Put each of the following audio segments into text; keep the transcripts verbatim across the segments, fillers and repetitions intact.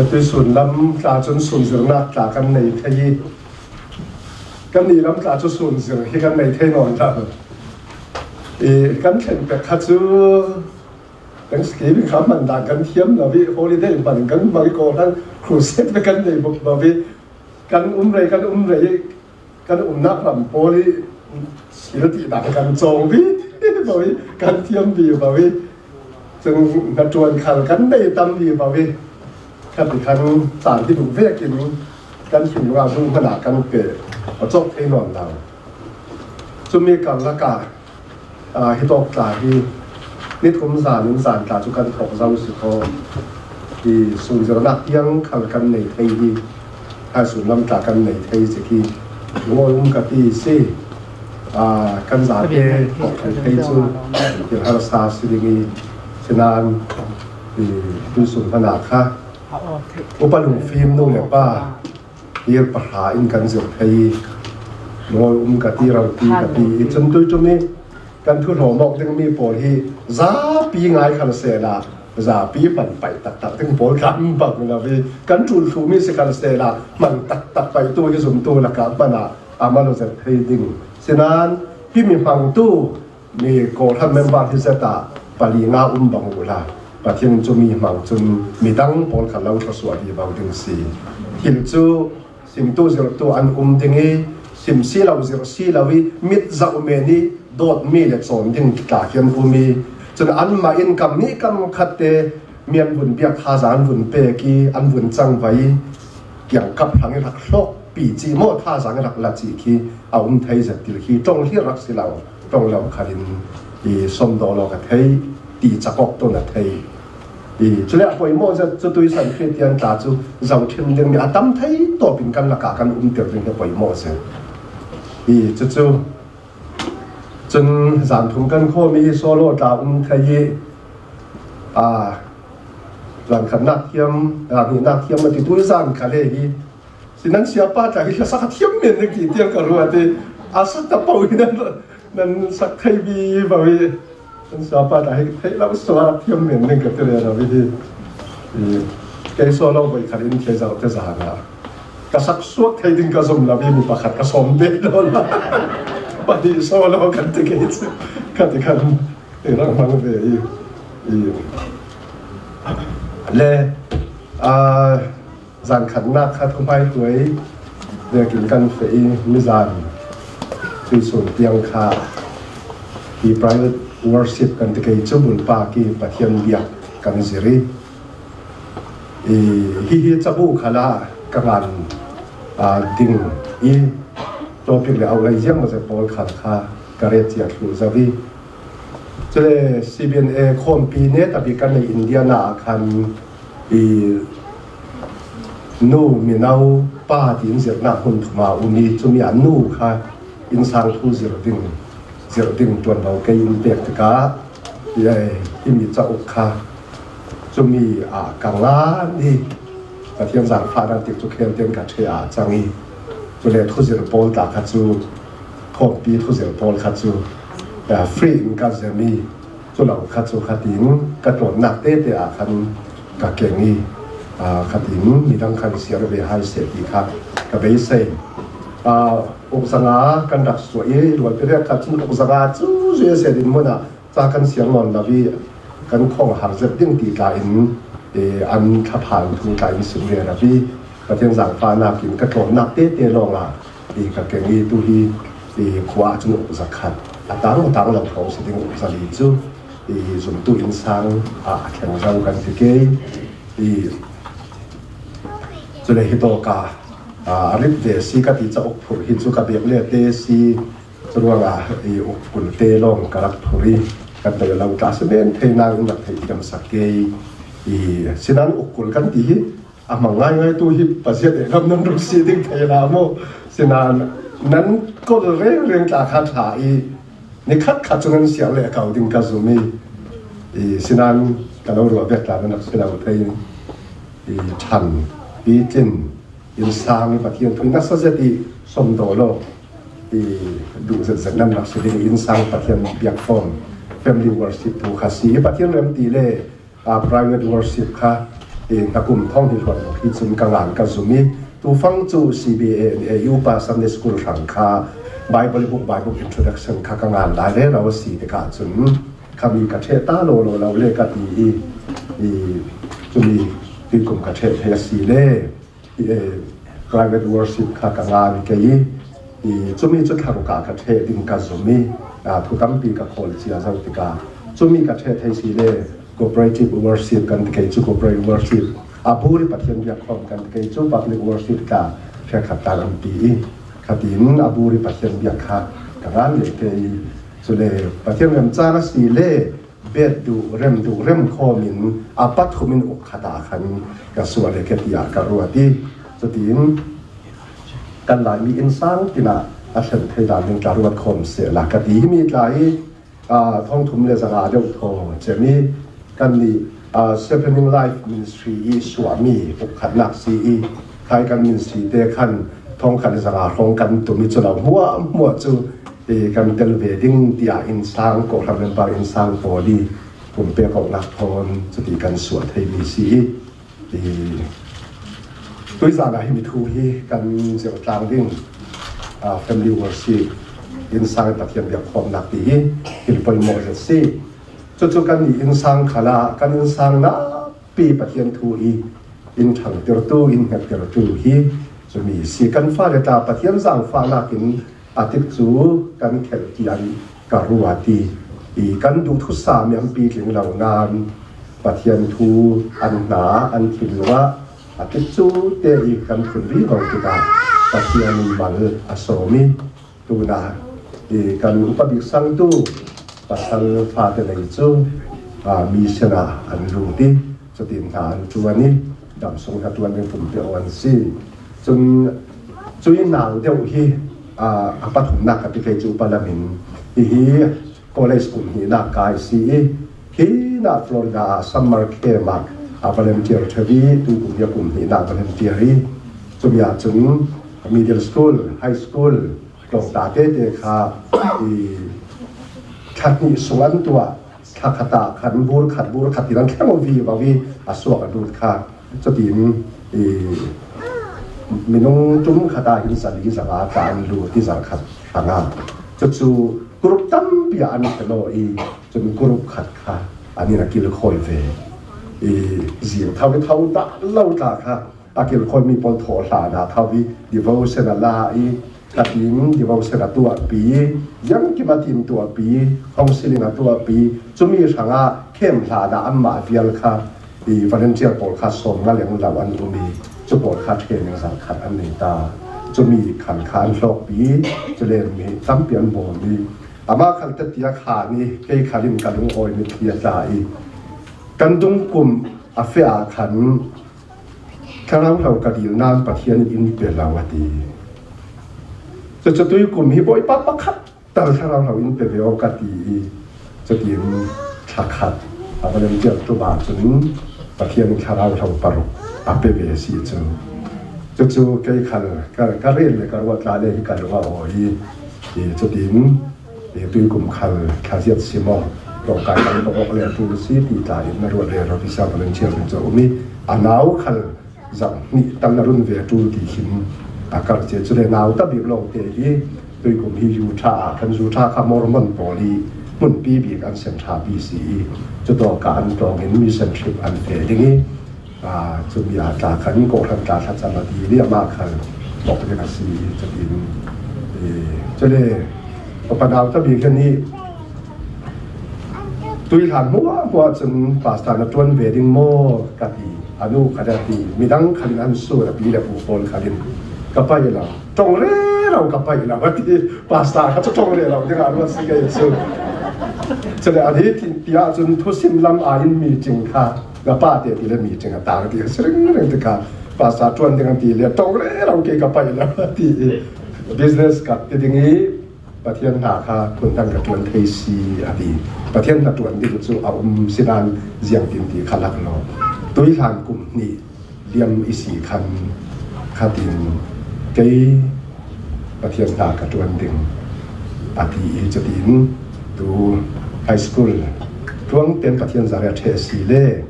Tuisun lam tla cun sunzirnak tla kan nei thei i, kan ni lam tla cu sunzir hi kan nei thei nawn lo. I, kan thlen pek kha cu Thanksgiving kha hman dan kan thiam lo i, holiday hman kan hmang i, kawhhran crusade kan nei buk lo i, kan um rei, kan um rei i, kan umnak ram pawl i thil ti dan kan cawng vivo i, kan thiam vivo i, cun hnaṭuan khal kan nei tam vivo i, khati khan caan hi duh vekin kan thinlung ah duh hmanh ah kan pe a cawk thei nawn lo. Cumi karlak ah, aa, hitawk tla hi ni thum zan in zan tla cu kan thawk zo si kho. Hi sunzirnak tiang khal kan nei thei hi, hi sunlam tla kan nei thei si khi ngawi um ka ti si. Aa, kan zate thawk thei cu thil harsa si ding i, sinain hi tuisun hmanh ah kha upa lungfim nu le pa, kir pahra in kan zirh thei i, ngawi um ka ti, ropi ka ti i, cun tuiṭum i kan thuhlawm awk dingmi pawl hi zapi ngai khal sehla, zapi hman paih taktak ding pawl kan bang lo i, kan ṭul thluhmi si khal sehla, hman taktak paihtu hi zumtu lakah hman ah a mal aw zet thei ding. Sinain himi hmangtu mi kawhhran member hi zet ah pali nga um bang uhla, Pathian in cumi hmang cun midang pawl kha lo thluasuah vivo ding si. Thil cu simtu zirhtu an um ding i, sim si lo, zirh si lo i, mit zoh men i, dawtmi le cawn ding tla khi an um i, cun anmah in kam nih kam khat te mian vun biak thazaang an vun pek i, an vun cangvai i, kiangkap hrang i rak hlawkpi cih maw, thazaang i rak la cih khi a um thei zet, thil khi ṭong hlir rak si lo, ṭong lo khalin i sawmdaw lo ka thei, ti cak awk ton a thei. I, cule a poimawh zet cu tuisan Khristian tla cu zohṭhim dingmi a tam thei tawpin kan lakah kan umter ding hi a poimawh zet. I, cucu cun zan thum kan khawm i solo tla um thei i, aa, zan khatnak thiam, zan hnihnak thiam a ti tu i zan kha le hi. Sinan siapa tla hi hlasak a thiam men ding ti tiang ka ruat i, a sak ta paoh hi nan, nan sak thei vivo i, nan siapa tla hi theih lo sual a thiam men ding ka ti rero i hi. I, kei solo voi khat in thei zoh te zan ah ka sak suak thei ding ka zum lo i, mi pakhat ka sawm ve lo la. Pahnih solo kan ti kei cu, ka ti khan i rak hmang ve i, i le, aa, zan khatnak kha thuhmaituai vekin kan feh i, mizan tuisun tiang kha i private worship kan ti kei cu, bulpak i Pathian biak kan zir i, i, hihi cabu khalah ka ngan, aa, ding i, topic le auh lei ziangmawzet pawl khal kha ka ret cia thluh zo i, cule C B N A khawmpi netabik kan nei Indiana ah khan i nu, mino, pa tiin zirhnak hmun thum a um i, cumi ah nu kha innsang thu zirh ding, zirh ding ṭuanvo kei in pek tikah, i, himi cauk kha cumi ah ka ngan i, Pathian zaangfahnak tik cu khel tein ka ṭheh ah a cang i, cule thuzirh pawl tla kha cu, khawmpi thuzirh pawl kha cu, aa, free in ka zem i, cu lo kha cu khatin ka tlawnnak tete ah khan ka keng i, aa, khatin midang khan siar ve hai seh ti kha ka beisei. Aa, ukzanga kan rak suah i, rualpi rek khat cun ukzanga cu U S A dinhmun ah ca kan siar nawn lo i, kan khawng har zet ding ti tla in, ee, an thlaphang thu tla in sim rero i, Pathian zaangfahnak in ka tlawnnak tete lawngah, ee, ka keng i, tu hi, ee, khua ah cun ukzakhat, a tang a tang lo hrawng si ding ukzali cu, ee, zumtu innsang ah a thleng zo kan ti ke i, ee, cule hitawk ah, aa, a rit ve si ka ti cauk phurh hi cu ka bek le te si, curuangah i ukkulte lawng ka rak phurh i, kan tei lo tla si men thei nain rak theih thiam sak ke i, i sinan ukkul kan ti hi a hmang ngaingai tu hi, Pasian eh lam nan rak si ding thei hna maw? Sinan nan kol rengreng tla kha thla i, ni khat khat cu nan siar le ko ding ka zum i, i sinan ka lo ruah bek tla nan rak si lo thei i, ṭhan i tlin innsang i Pathian thu i nasa zet i sawmdaw lo i duh zetzet nan rak si ding i innsang Pathian biak form family worship thu kha si i Pathian rem ti le, aa, private worship kha Hna kum thawng hnih hluan hi cun ka ngan ka zum i, tufang cu C B A in A U pa Sunday School hrang kha Bible book, Bible introduction kha ka ngan lai rero a si tikah cun, khami ka ṭheh ta law law lo le ka ti i, i cumi tuikum ka ṭheh thei a si le, i, eh, private worship kha ka ngan kei i, i cumi cu thlaruk ah ka ṭheh ding ka zum i, aa, thu tampi ka khawl cia zo tikah cumi ka ṭheh thei si le, cooperative worship kan ti kei cu, cooperative worship, a buri Pathian biak khawm kan ti kei cu, public worship tla hrekkhat tla an ti i, khatin a buri Pathian biak kha ka ngan leh kei i, cule Pathian remcang a si le, bet duh, rem duh, rem khawm in a pathum in uk khat ah khan ka suah le ka tiah ka ruat i, cutin kan Laimi innsang tinah a thlen thei dan ding tla ruat khawm sehla ka ti. Himi tla i, aa, thawngthum le zanga deuh thaw cem i, kannih, aa, Sharpening Life Ministry i suahmi uk khatnak si i, khai kan ministry te khan thawngkhat le zanga hrawng kan tum i, cu lo hmuahhmuah cu, i, kan tel ve ding tiah innsang, kawhhran member innsang pawl i pumpek awknak thawn cuti kan suah theimi si i, i, tuizan ah himi thu hi kan zirh tlang ding, aa, family worship, innsang i Pathian biak khawmnak ti hi thil poimawh zet si. Cucu kannih innsang khalah kan innsang nakpi Pathian thu i in ṭhangtertu, in hngettertu hi cumi si. Kan fale tla Pathian zaangfahnak in a tikcu kan khelh tiang ka ruat i, i kan duhthusa miampi tling lo nain Pathian thu an hna an thinlung ah a tikcu te i kan phun vivo tikah Pathian in mal a sawm i, tunah i kan upa bik sangtu pasal fate lei cu, aa, mission ah an lut i, cutin hna an ṭuan i, dam sung hna ṭuan ding pumpi aw an si. Cun cui nau deuh hi, aa, a pathumnak ka ti kei cu upa lam in hihi college kum hnihnak kai si i, hinah Florida ah summer camp ah a volunteer ṭheu i, tukum hi a kum hnihnak volunteer i, cumi ah cun middle school, high school, tlawngta tete kha i thla hnih sung an tuah, thla khat ah khan bur khat, bur khat in an thleng vivo i a suak a lut kha. Cutin i minung ṭum khat ah hin zali zanga tla an lut i zarh khat hrangah. Cucu group tampi ah an felaw i cun group khat kha an in a kilkhawi ve i zing tho i tho dah lo tla kha a kilkhawimi pawl thawh hlan ah tho i devotion a la i, a team devotion a tuahpi, ziangkim a team tuahpi, counseling a tuahpi, cumi hrangah camp hlan ah anmah vial kha i volunteer pawl kha sawmnga leng lo an um i, cu pawl kha training zarh khat an nei ta. Cumi khal kha an hlawkpi, cule mi tampi an bawm i, amah khal tete a khan i, kei khal in ka lungawi mitthli a tla i, kan dungkum a feh ah khan, Thlarau hlo ka dil nain Pathian in in pe lo, a ti. Cucu tuikum hi Bawipa pakhat tal Thlarau hlo in pe ve aw, ka ti i, cutin thla khat a volunteer ṭum ah cun Pathian in Thlarau hlo paruk a pe ve a si cu. Cucu kei khal ka, ka rel le ka ruat tla le hi ka lung a awi i, i cutin i tuikum khal thla ziat si maw, tlawngkai kan bawk awk le a ṭul si ti tla in na ruat rero visa volunteer in cu a um i, a nau khal zarh hnih tal na run ve a ṭul ti khin a kar cia. Cule nau ta bik lawngte hi tuikum hi Utah ah kan Utah kha Mormon pawl i hmunpi bik an sem ṭhapi si i, cutawk ah an tlawng in mission trip an feh ding i, aa, cumi ah tla khan kawhhran tla thlacam a dil i amah khal bawk ding a si i, cutin i, cule upa nau ta bik hi an i, tuihlan hmuahhmuah cun pastor na ṭuan ve ding maw, ka ti. A nu khat a ti, midang khalin an sur a pi le pu pawl khalin ka pai lo. Ṭong rero ka pai lo, a ti. Pastor kha cu ṭong rero ding a ruat si kei cu. Cule a ti, ti ahcun thusim lam ah in meeting kha, na pa te ti le meeting a tang ti a si ringring tikah pastor ṭuan ding an ti le ṭong rero kei ka pai lo, a ti. Business ka ti ding i, Pathian hna kha phundang ka ṭuan thei si, a ti. Pathian hna ṭuan ding cu a um si nain ziangtin ti kha lak law. Tuihlan kum hnih liam i si khan khatin kei Pathian hna ka ṭuan ding, a ti i cutin tu high school tluang tein Pathian zari a ṭheh si le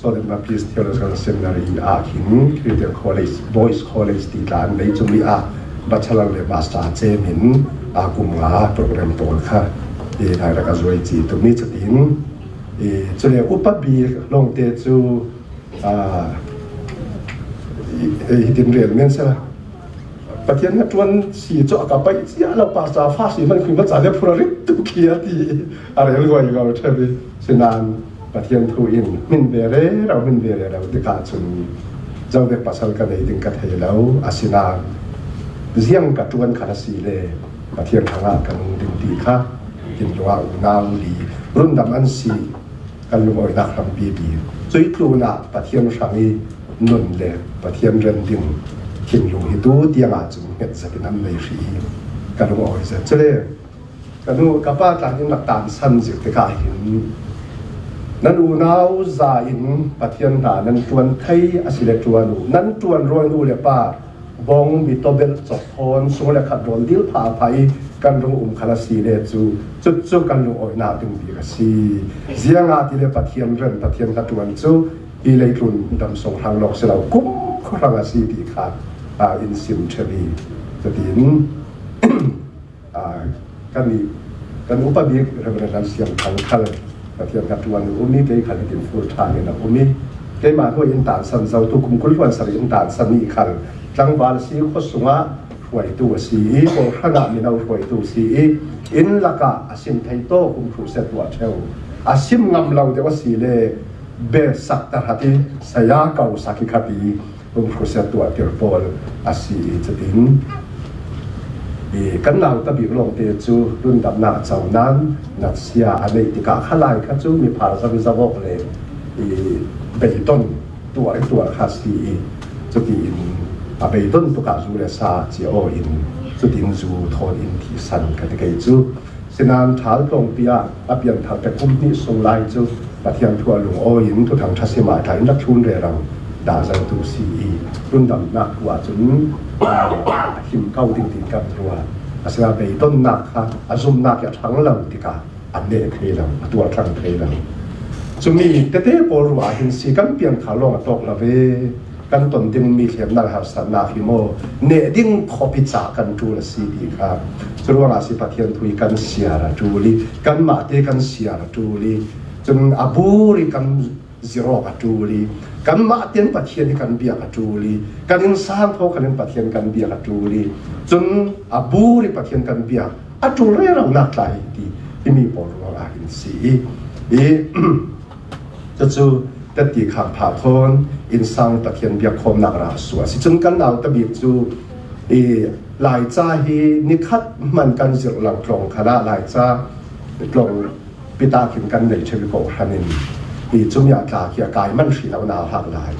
Southern Baptist Theological Seminary ah khin Christian College, Boys College ti tla an nei, cumi ah Bachelor le Master cemin a kum nga program pawl kha i dai rak a zuai ci tumi catin i cule upa bik lawngte cu, ah, i, i, hitin rel men sela. Pathian hnaṭuan si cu a ka paih cia lo, pastor fa si hman khuimaw ca le phura rit tu khi a ti. A rel guai lo ṭheu i sinain Pathian thu in hmin ve rero, hmin ve rero tikah cun zo vek pasal ka nei ding ka thei lo. Asinain ziang ka ṭuan kha a si le Pathian hrangah ka nung ding ti kha thinlung ah unau li rundam an si. Kan lungawinak hrampi bik cuih tlunah Pathian hrang i nun le Pathian ren ding thinlung hi tu tiangah cun hnget zetin an nei hrih i ka lungawi zet. Cule ka nu ka pa tla in rak tansan zik tikah hin nan unau za in Pathian hna nan ṭuan thei a si le ṭuan u, nan ṭuan ruang nu le pa bawng mi tawbelh cawk thawn sung le khat rawn dil phapha i kan rung um khal a si le cu cucu kan lungawinak ding bik a si. Ziangahtile Pathian ren, Pathian hnaṭuan cu hi leitlun dam sung hrang lawk si lo, kum khuahrang a si ti kha, ah, in sim ṭheu i cutin, ah, kan i, kan upa bik Reverend Ral Siang Thang khal Pathian hnaṭuan i um i, kei khal hitin full time in a um i, keimah hnuai in tansan zo tu kum kul hluan sarih in tansan i khal tlangval a si, khuasungah hruaitu a si i, kawhhran ah mino hruaitu a si i, inn lakah a sim thei tawk um hruhset tuah ṭheu, a sim ngam lo deuh a si le bel sak tahrat i saya ko sak i khat i, um hruhset tuahtir pawl a si i cutin i kan nauta bik lawngte cu rundamnak co nan natsia a neih tikah khalai kha cu miphar zam i zam awk le i beidon tuah i tuah kha a si i cutiin a beidon tukah zu le sa cia aw in cutin zu thawn in thihsan ka ti kei cu. Sinain ṭhal tlawngpi ah a pianthar te kum hnih sung lai cu Pathian thu a lungawi in Thuthang ṭha sim ah tlai in rak thlun rero dah zotu si i rundamnak thu ahcun a him ko ding ti kan ruah. Asinain beidonnak kha a zumnak i a ṭhang lo tikah a neh thei lo, a tuar ṭhang thei lo. Cumi tete pawl ruah ah hin si kan pianthar lawng a tawk lo ve. Kan ton dingmi hliamnak harsatnak hi maw neh ding khawpi ca kan ṭul a si ti kha. Curuangah si Pathian thu hi kan siar a ṭul i, kanmah te kan siar a ṭul i, cun a bur i kan zir awk a ṭul i, kanmah tein Pathian hi kan biak a ṭul i, kan innsang thaw khalin Pathian kan biak a ṭul i, cun a bur i Pathian kan biak a ṭul reronak tla hi ti himi pawl ruangah hin si i, i, Cucu teti khang phah thawn innsang Pathian biakkhawmnak rah a suah a si. Cun kan nauta bik cu i Laica hi nikhat hman kan zirh lo tlawng khalah Laica tlawng pitak in kan nei ṭheu i kawhhran in i cumi ah tla khi a kai man hrih lo nauhak lai.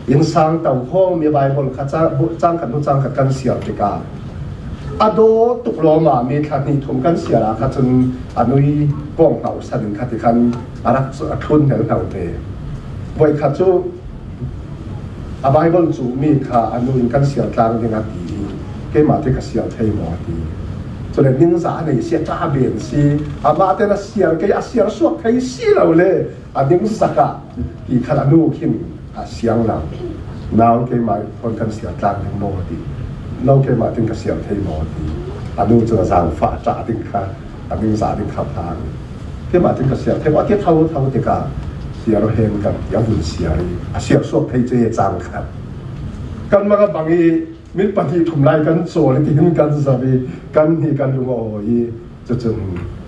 Innsang tokhawm i Baibal kha ca-, bu-, cang khat hnu cang khat kan siar tikah a daw tuk lawm ah mi thla hnih thum kan siar ah kha cun a nui kawng hna uh san in kha ti khan a rak cu a thlun hel hna uh ve. Voikhat cu a Baibal cu mi kha a nu in kan siar tlang ding a ti i keimah te ka siar thei maw a ti. Cule ningzah a nei si a ṭah ben si, amah te na siar kei a siar suak thei si lo le a ningzak ah ti khan a nu khin a siang lo. Nau keimah thawn kan siar tlang ding maw a ti. No keimah tin ka siar thei maw a ti. A nu cu a zaangfah a ṭah ding kha a ningzah ding kha phang. Keimah tin ka siar thei maw a ti tho tho tikah siar aw hen kan ti a vun siar i a siar suak thei cu he cang khat. Kan mang a bang i mi pahnih thum lai kan cawl i tihin kan zam i kan hnih kan lung a awi i cucun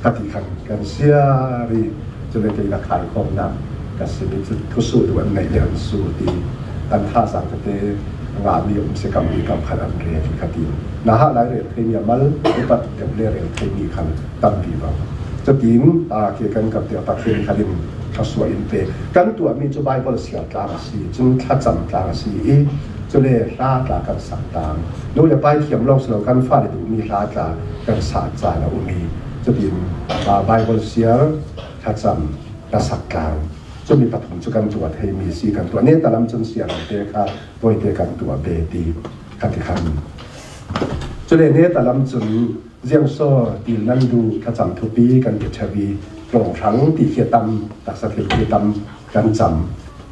kha ti khan kan siar i cule kei na khaikhawmnak ka sim i cu thusuh duh an neih le an sut i an thazang tete ngahmi um si kam i kam khat an rel i kha ti. Na hah lai rel theimi a mal upat deuh le rel theimi khan tam vivo. Cutin, aa, ke kan kam tiah Pathian khalin thluasuah in pe. Kan tuahmi cu Baibal siar tlang a si, cun thlacam tlang a si i, cule hla tla kan sak tlang. Nu le pa i thiam lawng si lo, kan fale duhmi hla tla kan sak caan a um i, cutin, aa, Baibal siar, thlacam, hla sak tlang. Cumi pathum cu kan tuah theimi si kan tuah. Neta lam cun siar te kha tawite kan tuah ve ti kan ti khan. Cule neta lam cun ziangsaw dil nan duh thlacam thupi kan ti ṭheu i, tlawng hrang ti khi a tam, taksa thil khi a tam kan cam.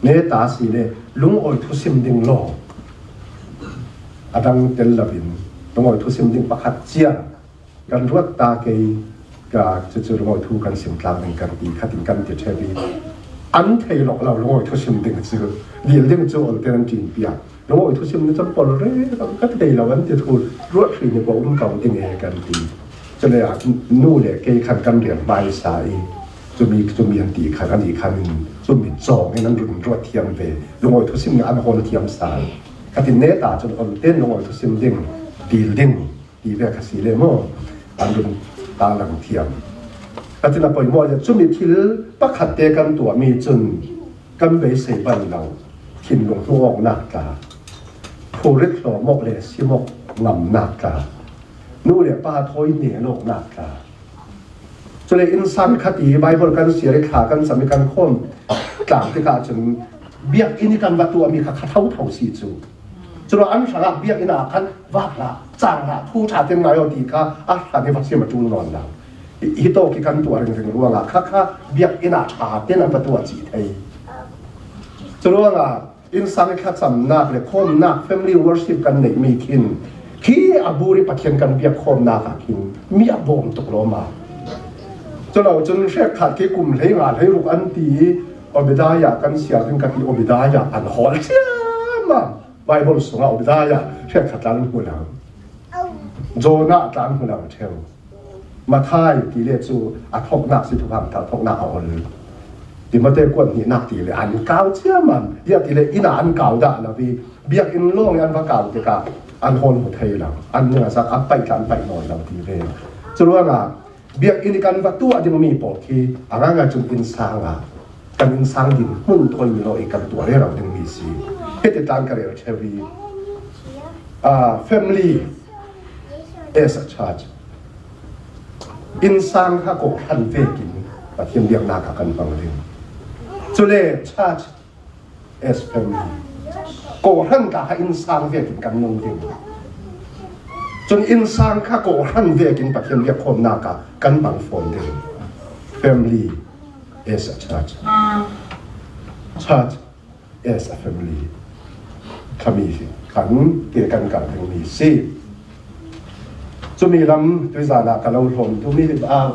Neta si le lungawi thusim ding law, a dang tel loin lungawi thusim ding pakhat ciang kan ruat ta kei, ka cucu lungawi thu kan sim tlang ding kan ti khatin kan ti ṭhep i, an thei lawk lo lungawi thusim ding cu, dil ding cu olte an ṭin piak. Lungawi thusim nih cun pawl rero ka thei lo an ti thu ruat hri nih pawh um ko ding e kan ti. Cule ah nu le kei khan kan rian hmaisa i cumi, cumi an ti khan anih khan in cumi cawng in an run ruat thiam ve. Lungawi thusim nih an hawl thiam sa. Khatin neta cun olte lungawi thusim ding, dil ding ti ve kha si le maw? An run ta lang thiam. Khatin a poimawh le cumi thil pakhat te kan tuahmi cun kan beisei ban lo, thinlung hnu awknak tla, phurit hlawm awk le sim awk ngamnak tla, nu le pa thawi hnen awknak tla. Cule innsang khat i Baibal kan siar i thla kan cam i kan khawm tlang tikah cun biakinn i kan va tuahmi kha kha thotho si cu. Curuangah an hrangah biakinn ah khan vak hlah, cang hlah, thu ṭha tein ngai aw ti kha a hlan i va sim a ṭul nawn lo. Hi, hi tawk i kan tuah ringring ruangah kha kha biakinn ah ṭha tein an va tuah cih thei. Curuangah innsang i thlacamnak le khawmnak, family worship kan neihmi khin khi a bur i Pathian kan biak khawmnak ah khin mi a bawm tuk lawm a. Culo cun hrekkhat khi kum hlei nga hlei ruk an ti i Obadiah kan siar ding ka ti, Obadiah an hawl thiam a. Baibal sungah Obadiah hrekkhat tla an hmu lo. Jonah tla an hmu lo ṭheu. Matthai ti le cu a thawknak si, Thukham Thar thawknak a ol. Timote kuat hnihnak ti le an kau thiam a. Ziah ti le inn ah an kau dah lo i biakinn lawng i an va kau tikah an hawl hmu thei lo. An ning a sak an paih tla an paih nawn lo ti ve. Curuangah biakinn i kan va tuah dingmi pawl khi a ngaingai cun innsang ah kan innsang dinhmun thawi mi law i kan tuah rero dingmi si. Hiti tlan ka rel ṭheu i, ah, family as a church. Innsang kha kawhhran vekin Pathian biaknak ah kan hmang ding. Cule church as family. Kawhhran tla kha innsang vekin kan nung ding. Cun innsang kha kawhhran vekin Pathian biakkhawmnak ah kan hmang fawn ding. Family as a church. Church as a family. Khami hi kan ke kan kal dingmi si. Cumi lam tuizan ah ka lo hlawm duhmi, ah,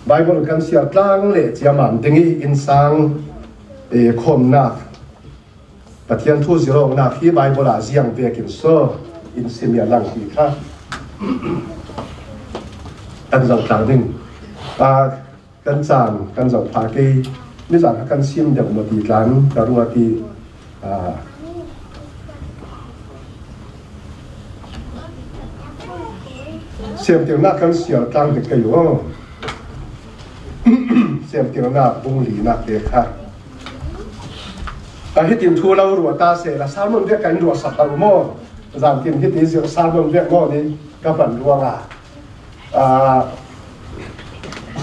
Baibal kan siar tlang le ciaman ding i innsang, eh, khawmnak, Pathian thu zir awknak hi Baibal ah ziang vekin so in sim i a lang ti kha kan zoh tlang ding. Ah, kan caan kan zoh phah kei, nizan kha kan sim deuh maw ti tlan ka ruat i, ah, semtirnak kan siar tlang dek kei aw. Semtirnak bung linak te kha. A hitin thu lo ruat ta sehla, sermon vek kan ruat sak lo maw? Zantin hiti zir sermon vek maw ni ka hman ruangah, ah,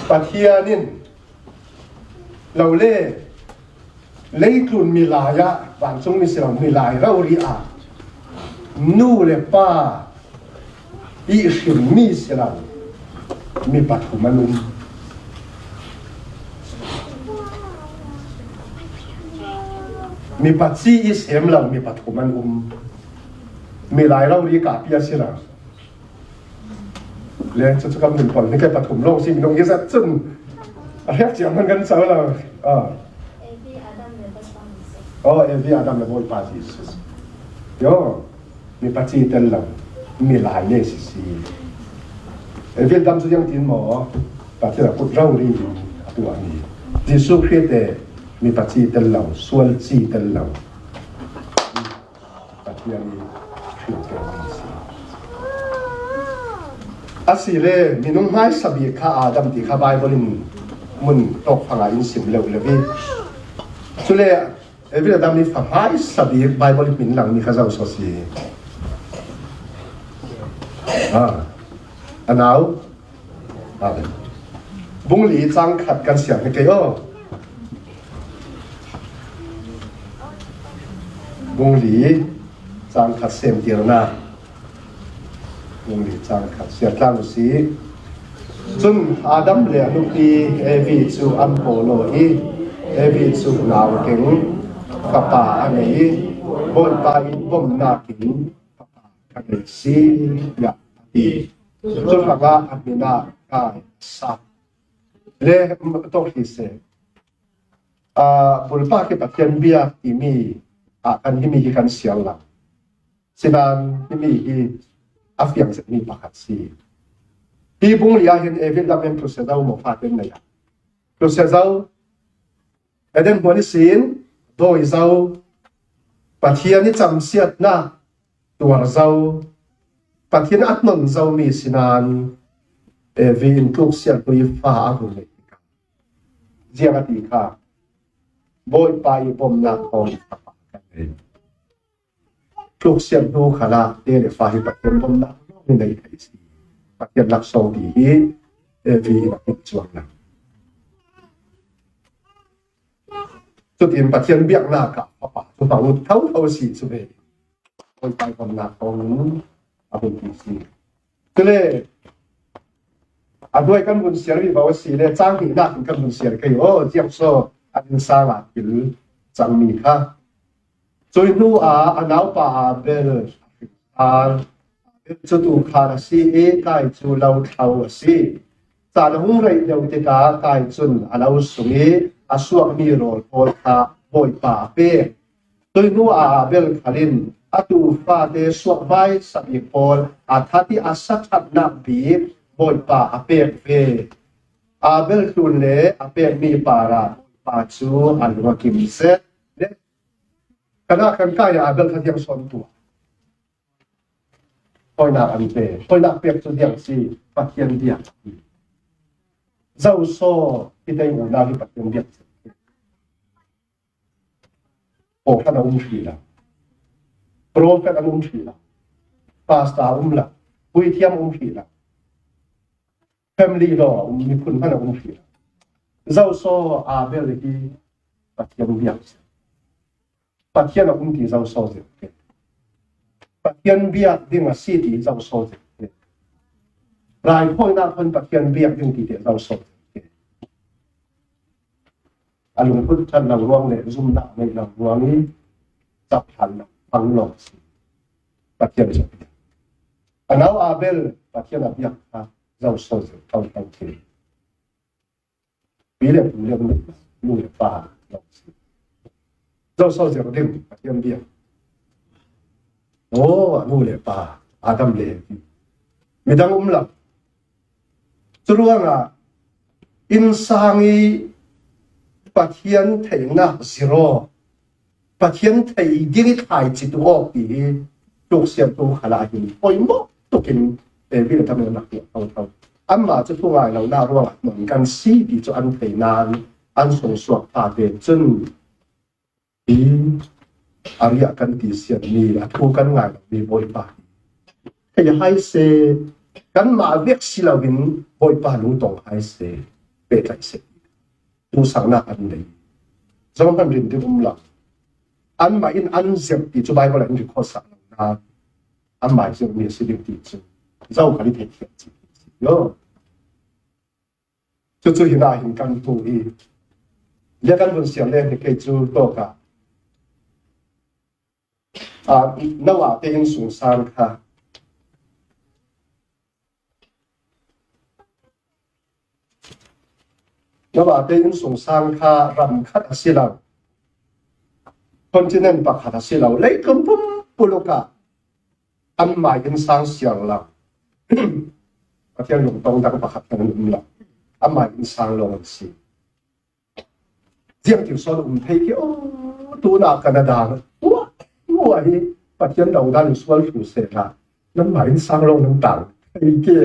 Pathian in lo le leitlun milai ah, vancung mi si lo, milai rori ah nu le pa i hrimmi si lo, mi pathum an um. Mi paci i sem lo mi pathum an um. Milai rori kahpi a si lo. Le cucu kan nun pawl hi kei pathum lawng si minung hi zat cun a hriak ciang hman kan co lo. Ah. Oh, Evi Adam le Bawipa Jesuh. Yo, mi paci tel lo, milai ne sisi. Evi Adam cu ziang tin maw? Pathian a kut rori in a tuahmi. Jesuh Khrih te mi paci tel lo, sual ci tel lo. Pathian i hrilhtermi a si. A si le minung hmaisa bik kha Adam ti kha Baibal in mun tawk fangah in sim lo le vi. Cule Evi Adam i fa hmaisa bik Baibal in min langmi kha zo so si. Ah, a nau. Amen. Bung li cang khat kan siar hi kei aw. Bung li cang khat semtirnak. Bung li cang khat siar tlang u si. Cun Adam le a nupi Evi cu an pawl aw i Evi cu nau a keng. Fapa a nei, Bawipa in bomnak in fapa ka nei si, tiah a ti. Cu hrangah a hmin ah kai a sa. Le, tawk hi seh. Aa, bulpak hi Pathian biak timi ah kan himi hi kan siar lo. Sinan himi hi a fiang zetmi pakhat si. Hi bung li ah hin Evi lam hin thlusia zo maw, fate in na ya. Thlusia zo, Eden huan ihsin dawi zo, Pathian i camsiatnak tuar zo, Pathian a hnon zomi sinan Evi in tluksiat hnu i fa a hung nei. Ziang a ti kha, Bawipa i bomnak hong i fapa ka nei. Tluksiat hnu khalah te le fa hi Pathian bomnak lawng i nei thei si. Pathian laksawng ti hi Evi in a hmuh cuang lo. Cutin Pathian biaknak ah fapa cu hmang thotho si cu ve. Bawipa i bomnak hong a hun ti si. Cule a hnuai kan vun siar vivo a si le, cang hnihnak in kan vun siar kei aw, ziang so a innsang ah thil cangmi kha. Cui hnu ah a naupa Abel a hrilhsal. Abel cu tuukhan a si i Kain cu lo thlo a si. Caan a hung reih deuh tikah Kain cun a lo sung i a suakmi rawl pawl kha Bawipa a pek. Cui hnu ah Abel khal in a tuufate suakvai sabik pawl a that i a sa ṭhatnak bik Bawipa a pek ve. Abel tlun le a pekmi parah Bawipa cu a lung a kim zet. Kan ah kan kai ah Abel kha ziang so an tuah? Hawinak an pe. Hawinak pek cu ziang si? Pathian biak. Zoso i tei unau hi Pathian biak si. Pawlkhat a um hrih lo. Profet an um hrih lo. Pastor a um lo. Puithiam a um hrih lo. Family law a um, miphun hmanh a um hrih lo. Zoso Abel hi Pathian biak si? Pathian a um ti zoso zirh. Pathian biak ding a si ti zoso zirh. Raithawinak hmanh Pathian biak ding ti te zoso zirh. A lungput ṭhat lo ruang le zumnak neih lo ruang i caphlan lo, pang lo a si. Pathian cu a biak. A nau Abel Pathian a biak kha zoso zirh thotho khi. Pi le pu le nu, nu le pa lo a si. Zoso zirh ding Pathian biak. Aw, a nu le pa, Adam le Evi. Midang um lo. Cu ruangah innsang i Pathian theihnak zirh aw, Pathian thei ding i thlaici tu awk ti hi tuksiat tu khalah hin poimawh tukin Evi le Adam nak tiah thotho. Anmah cu thungai lonak ruangah hnon kan si ti cu an thei nain an sungsuak fate cun hi a riah kan ti siatmi, a thu kan ngai lomi Bawipa hi thei hai seh, kanmah vek si loin Bawipa lungtong hai seh, pehtlaih seh. Tusaknak an nei. Zohman rin ding um lo. Anmah in an zirh ti cu Baibal ah in record sak lo nain anmah zirhmi a si ding ti cu zokhal i theihkhiat cih si. Cucu hinah hin kan hmuh i, le kan vun siar le hi kei cu tawkah, aa, Noah te innsungsang kha, Noah te innsungsang kha ram khat a si lo, continent pakhat a si lo, leitlun pumpuluk ah anmah innsang siar lo. Pathian lungtong dang pakhat kan um lo. Anmah innsang lawng an si. Ziang ti sawn um thei ke aw, tunah Canada, ua, ua hi Pathian dodal in sual hlu sehla, nanmah innsang lawng nan tang thei ke.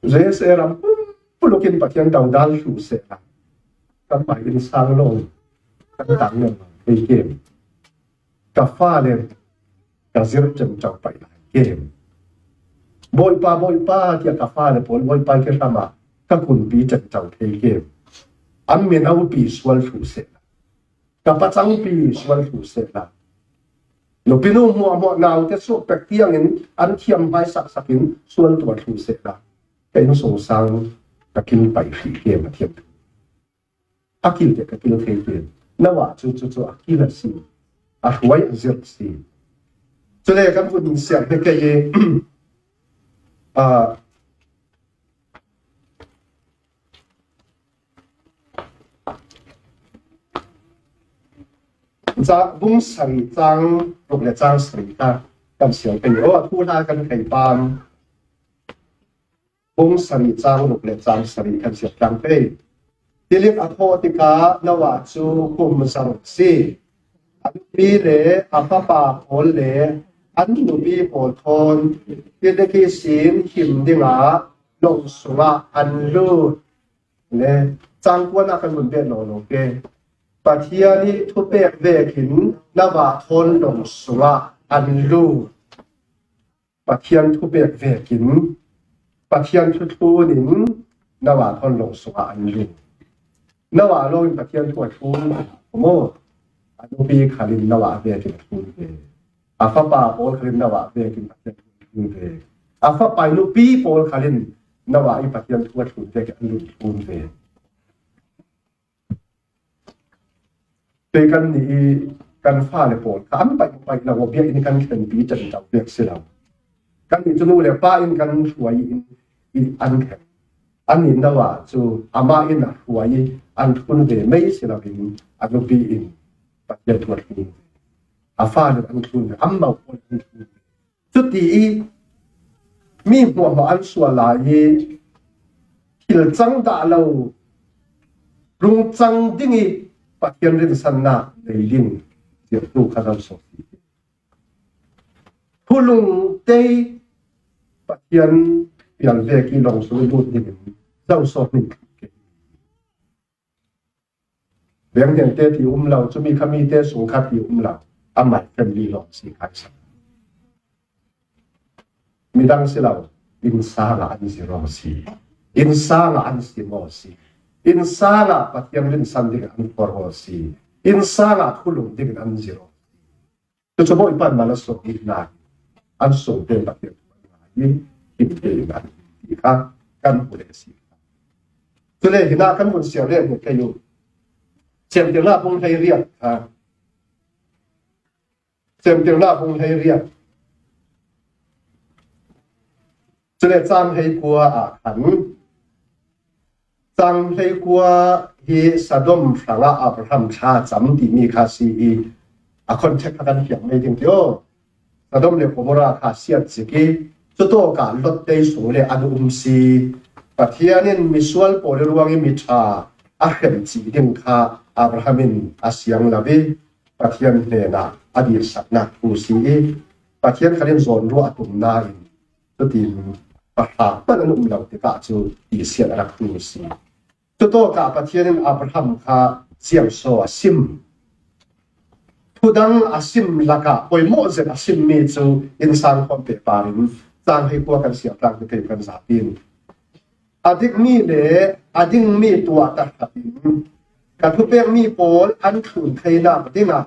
U S A ram pumpuluk in Pathian dodal hlu sehla, kanmah innsang lawng kan tang nan thei ke. Ka fale ka zirh cemco paih lai ke. Bawipa, Bawipa, tiah ka fale pawl Bawipa kihram ah ka kunpi cemco thei ke. An minopi sual hlu sehla, ka pacangpi sual hlu sehla, nupinu hmuahhmuah naute suak pek tiangin an thiam hmaisaksak in sual tuah hlu sehla, ka innsungsang ka kin paih hrih ke, Pathian. A kil te ka kil thei te. Noah cu cucu a kil a si. A hruai a zirh a si. Cule kan vun siang he kei i, ah, ca bung sarih cang ruk le cang sarih kha kan siang kei i. Oh, a thu hla kan thei pam. Bung sarih cang ruk le cang sarih kan siat tlang pei. Tilik a thawh tikah Noah cu kum zaruk si. A nupi le a fapa pawl le an nupi pawl thawn tilik ihsin him dingah lawng sungah an lut. Le cang kuan ah kan vun beh lawlaw ke. Pathian i thupek vekin Noah thawn lawng sungah an lut. Pathian thupek vekin, Pathian thuthlun in Noah thawn lawng sungah an lut. Noah lawng in Pathian thu a thlun maw? A nupi khal in Noah vekin a thlun ve. A fapa pawl khal in Noah vekin Pathian thu a thlun ve. A fapa i nupi pawl khal in Noah i Pathian thu a thlun vekin an lut thlun ve. Tei kan nih i kan fale pawl kha an paih paih lo, biakinn kan thlenpi ṭanṭo piak si lo. Kan nih cu nu le pa in kan hruai in, in an thlen. An nih Noah cu amah in a hruai i an thlun ve mei si lo in a nupi in Pathian thu a thlun ve. A fale an thlun ve, amah pawl an thlun ve. Cuti i mi hmuahhmuah an sual lai i thil cang dah lo, lungcang ding i Pathian rinsannak nei ding zirhtu kha kan sawh si. Phulung tei Pathian pial vek i lawng sung i lut ding in zo sawh ning. Vengtiang te ti um lo, cumi kha mi te sung kha ti um lo, amah family lawng si khai sa. Midang si lo, innsang ah an zir aw si. Innsang ah an sim aw si. Innsang ah Pathian rinsan ding an for aw si. Innsang ah thulung ding an zir aw si. Cucu Bawipa in mal a sawh i hna hi an sungte in Pathian thu an ngai i him te in an ti kha kan hmu leh a si. Cule hinah kan vun siar leh hmuh kei uh. Siamtirnak bung hleiriat kha. Siamtirnak bung hleiriat. Cule cang hleikua ah khan, cang hleikua hi Sodom hrangah Abraham thla cam timi kha si i, a context kha kan fiang mai ding tio. Sodom le Gomorrah kha siat zik i, cutawkah Lot te sung le an um si. Pathian in misual pawl i ruang i miṭha a hrem cih ding kha Abraham in a siang lo i, Pathian hnenah a dihsaknak thu si i, Pathian khan in zawnruah a tum nain, cutin pahra hmanh an um lo tikah cu tisiat a rak tu si. Cutawkah Pathian in Abraham kha ziangsaw a sim. Thudang a sim lakah poimawh zet a simmi cu innsang khawm pehpar in cang hleikua kan siar tlang te kan zapi in, a dikmi le a dingmi tuah tahratin ka thupekmi pawl an thlun theinak dingah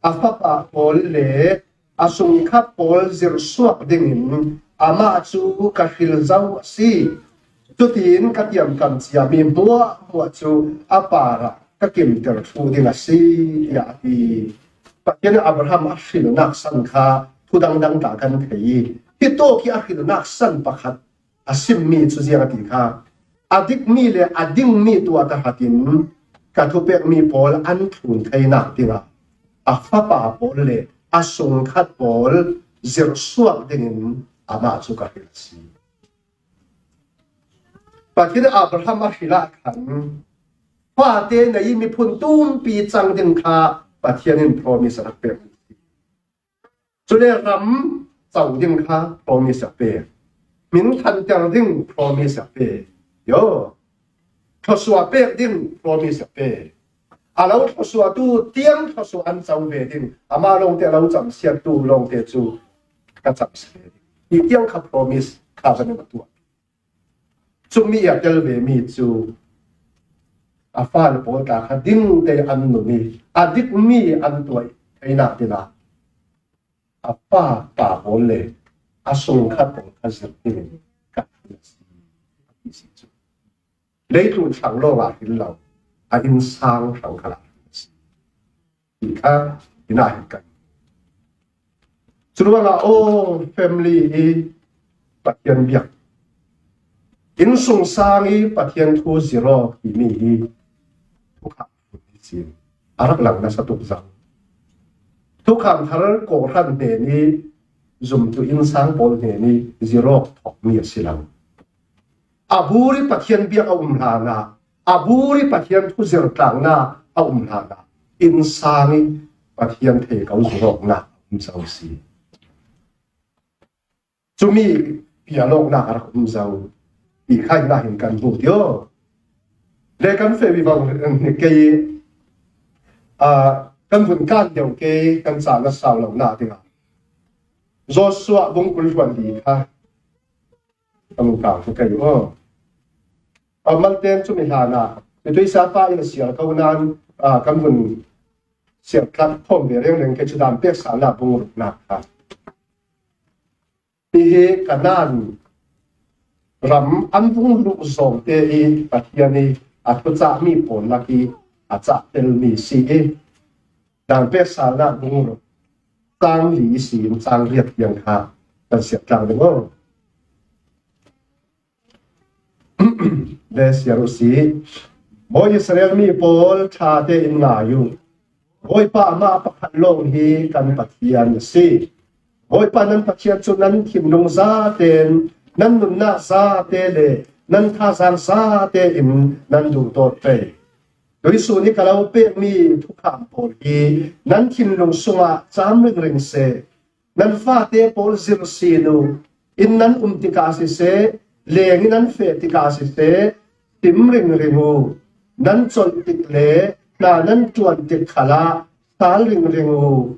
a fapa pawl le a sungkhat pawl zirhsuak dingin amah cu ka hril zo a si. Cutin ka tiamkam ciami hmuahhmuah cu a parah ka kimter thluh ding a si, tiah a ti. Pathian in Abraham a hrilnak san kha thudang dang tla kan thei i, hitawk hi a hrilnak san pakhat a simmi cu ziang a ti kha, a dikmi le a dingmi tuah tahratin ka thupekmi pawl an thlun theinak dingah a fapa pawl le a sungkhat pawl zirhsuak dingin amah cu ka hril a si. Pathian Abraham a hril ah khan fate nei i miphun tumpi cang ding kha Pathian in promise a rak pek. Cule ram co ding kha promise a pek. Hmin thanter ding promise a pek. Yo. Thluasuah pek ding promise a pek. A lo thluasuahtu tiang thluasuah an co ve ding. Amah lawngte a lo camsiattu lawngte cu ka camsia ve ding. Hi tiang kha promise kha van in a tuah. Cumi a tel vemi cu a fale pawl tla kha ding te an nun i a dikmi an tuah theinak dingah a fapa pawl le a sungkhat pawl kha zirh dingin ka hril a si, a ti si cu. Leitlun hrang lawngah hril lo, a innsang hrang khalah a si. Ti kha, ina hi kan. Curuangah, aw, family hi Pathian biak, innsungsang hi Pathian thu zir aw timi hi thukham hi si. A rak lang nasa tuk zang. Thukham thar kawhhran hnen hi zumtu innsang pawl hnen hi zir aw thawkmi a si lo. A buri Pathian biak a um hlanah, a buri Pathian thu zir tlangna a um hlanah, innsang hi Pathian thei ko zir awkna a um zo si. Cumi pialawknak a rak um zo. Ti kha ina hin kan hmu ti aw. Le kan feh vivo kei, ah, kan vun kan deuh kei, kan caan a sau lo na dingah. Joshua bung kul hluan li kha. Kan kau kha kei aw. A malten cumi hlanah, tuisa pa in a sial ko nan, ah, kan vun sial tlat khawm ve rengreng kei cu dan pek sa na bung ruknak kha. Hihi Kanaan ram an vung luh zawngte i Pathian i a thucahmi pawl lak i a cahtelmi si i, dan pek sa na bung ruk cang li ihsin cang riat tiang kha kan siat tlang ding aw. Ve siar uh si. Bawi Israel mi pawl, ṭha tein ngai uh. Bawipa amah pakhat lawng hi kan Pathian a si. Bawipa nan Pathian cu nan thinlung zaten, nan nunnak zate le nan thazaang zate in nan duhdawt pei. Tuisun i ka lo pekmi thukham pawl hi nan thinlung sungah cam ringring seh. Nan fate pawl zir sin uh. Inn nan um tikah siseh, leng in nan feh tikah siseh, tim ringring uh. Nan colh tik le hna nan ṭuan tik khalah sal ringring uh.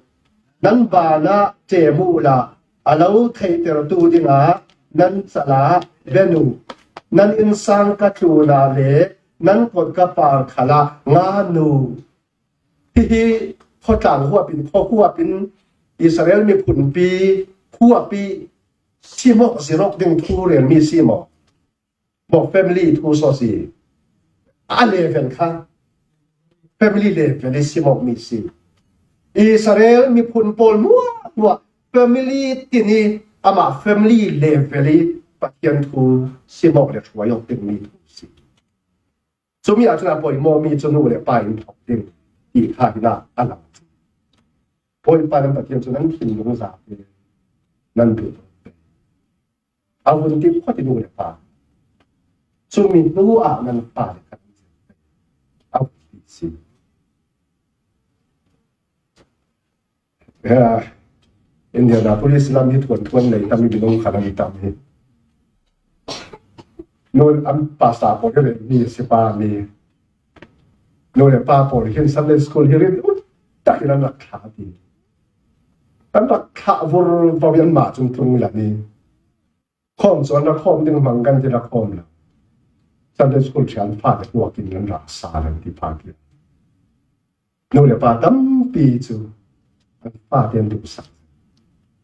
Nan banah ṭem uhla, a lo theihtertu dingah nan calah ben uh. Nan innsang ka tluna le nan kawt ka par khalah ngan uh. Hihi khawtlang huapin, khua huapin Israel miphunpi huapi simawk zirok ding thu relmi simawk. Maw, family thu saw si. A level kha family level i simawkmi si. Israel miphun pawl hmuahhmuah family tini amah family level i Pathian thu simawk le hruai awk dingmi thu si. Cumi ah cun a poimawhmi cu nu le pa in thawk ding ti kha hinah a lang. Bawipa nan Pathian cu nan thinlung zate nan duh a vun ti phawt i nu le pa. Cumi hnu ah nan pa le kan a vun ti si. Indianapolis lam hi thuanthuan nei tam i, minung kha lam i tam hi. Nu an pastor pawl hi mi si pa mi. Nu le pa pawl hin Sunday school hi rin ut tak in an rak thlah ti. An rak thlah vur vo i anmah cung tlung la ni. Khawm cu an rak khawm ding hmang kan ti rak khawm lo. Sunday school ṭhian fate tuak in an rak sa lo ti pa ki. Nu le pa tampi cu an fate an duhsak.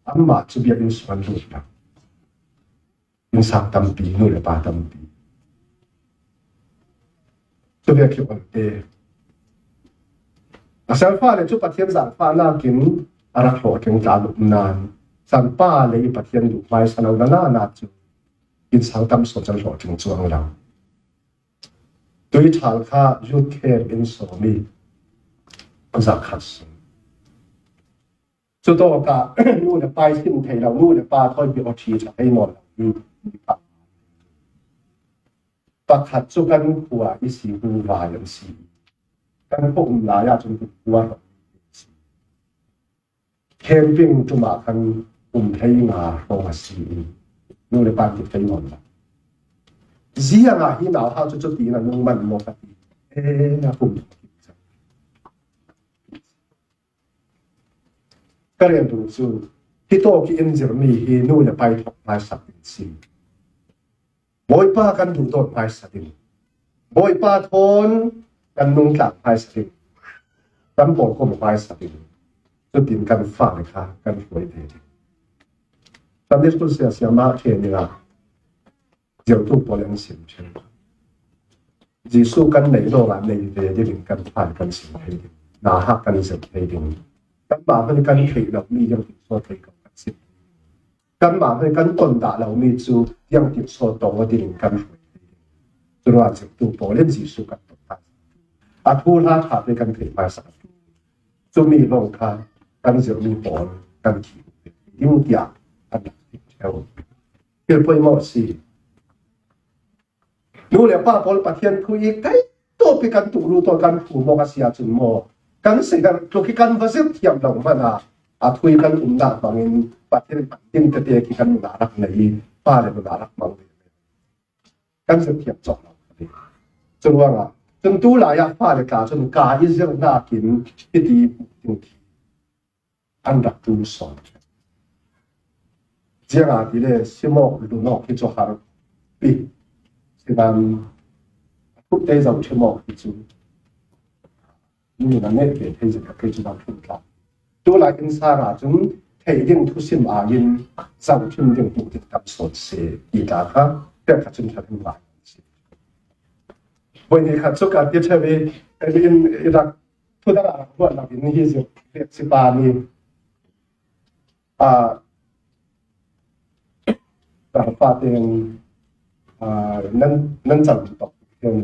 Anmah cu biakinn sung an lut lo. Innsang tampi, nu le pa tampi. Cu ve khi olte. A salfa le cu Pathian zaangfahnak in a rak hlawhtling tla luk nan, san pa le i Pathian duh hmaisa lo na na cu innsang tam sawn can hlawhtling cuang lo. Tuiṭhal kha youth camp in sawm i zakhat sung. Cutawkah nu le pa i sin thei lo, nu le pa thawi bia aw ṭhi ṭha thei nawn lo. Pakhat cu kan khua i si hnu vai an si. Kan khua um lai ahcun kan khua hrawng si. Camping ṭum ah khan kum hleinga hrawng a si i nu le pa ti thei nawn lo. Ziangah hi nauhak cu cuti na nung man maw ka ti. Eh, a kum Ka rian duh cu, hi tawk i in zirmi hi nu le pa i thawk hmaisak ding si. Bawipa kan duhdawt hmaisak ding. Bawipa thawn kan nungtlang hmaisak ding. Kan pawlkom hmaisak ding. Cutin kan fale kha kan hruai ve ding. Sunday school sia sia mah khe ningah zirtu pawl an sim ṭhin. Jesu kan nei lo a nei ve dingin kan phan kan sim thei ding. Na ha kan zem thei ding. Kanmah hmanh kan theih lo mi ding tih so thei ko kan sim. Kanmah hmanh kan ton dah lo mi cu tiang tih so tong a dingin kan hruai thei ding. Curuangah zirhtu pawl in Jesu kan ton hna. A thu hla ṭha te kan theih hmasa. Cumi lawng kha kan zirhmi pawl kan thih ding tiah an rak ṭheu. Thil poimawh a si. Nu le pa pawl Pathian thu i kai tawp i kan tuh lu tawh kan thu mawk a si ahcun maw, kan si kan tluk i kan va zirh thiam lo hmanh ah a thu i kan umnak hmangin Pathian ding tete khi kan nunnak rak nei i pa le nunnak rak hmang ve. Kan zirh thiam cawk lo. Curuangah cun tu lai ah fa le tla cun ka i zirhnak in hiti ding khi an rak ṭul sawn. Ziangahtile simawk lunawk hi cu har pi. Sinan a thuk te zoh ṭhimawk hi cu mi na neh ve thei zet kei cu bang ṭhum tla. Tu lai in sara cun theih ding thusim ah in zoh ṭhim ding hmuh ding tam sawn si ti tla kha pek kha cun ṭha ding lai si. Voi ni khat cu ka ti ṭheu i in i rak Thudang a rak ruah lo in hi zirh riak si pa nih, aa, ka fate in, aa, nan, nan cam tuk hiam?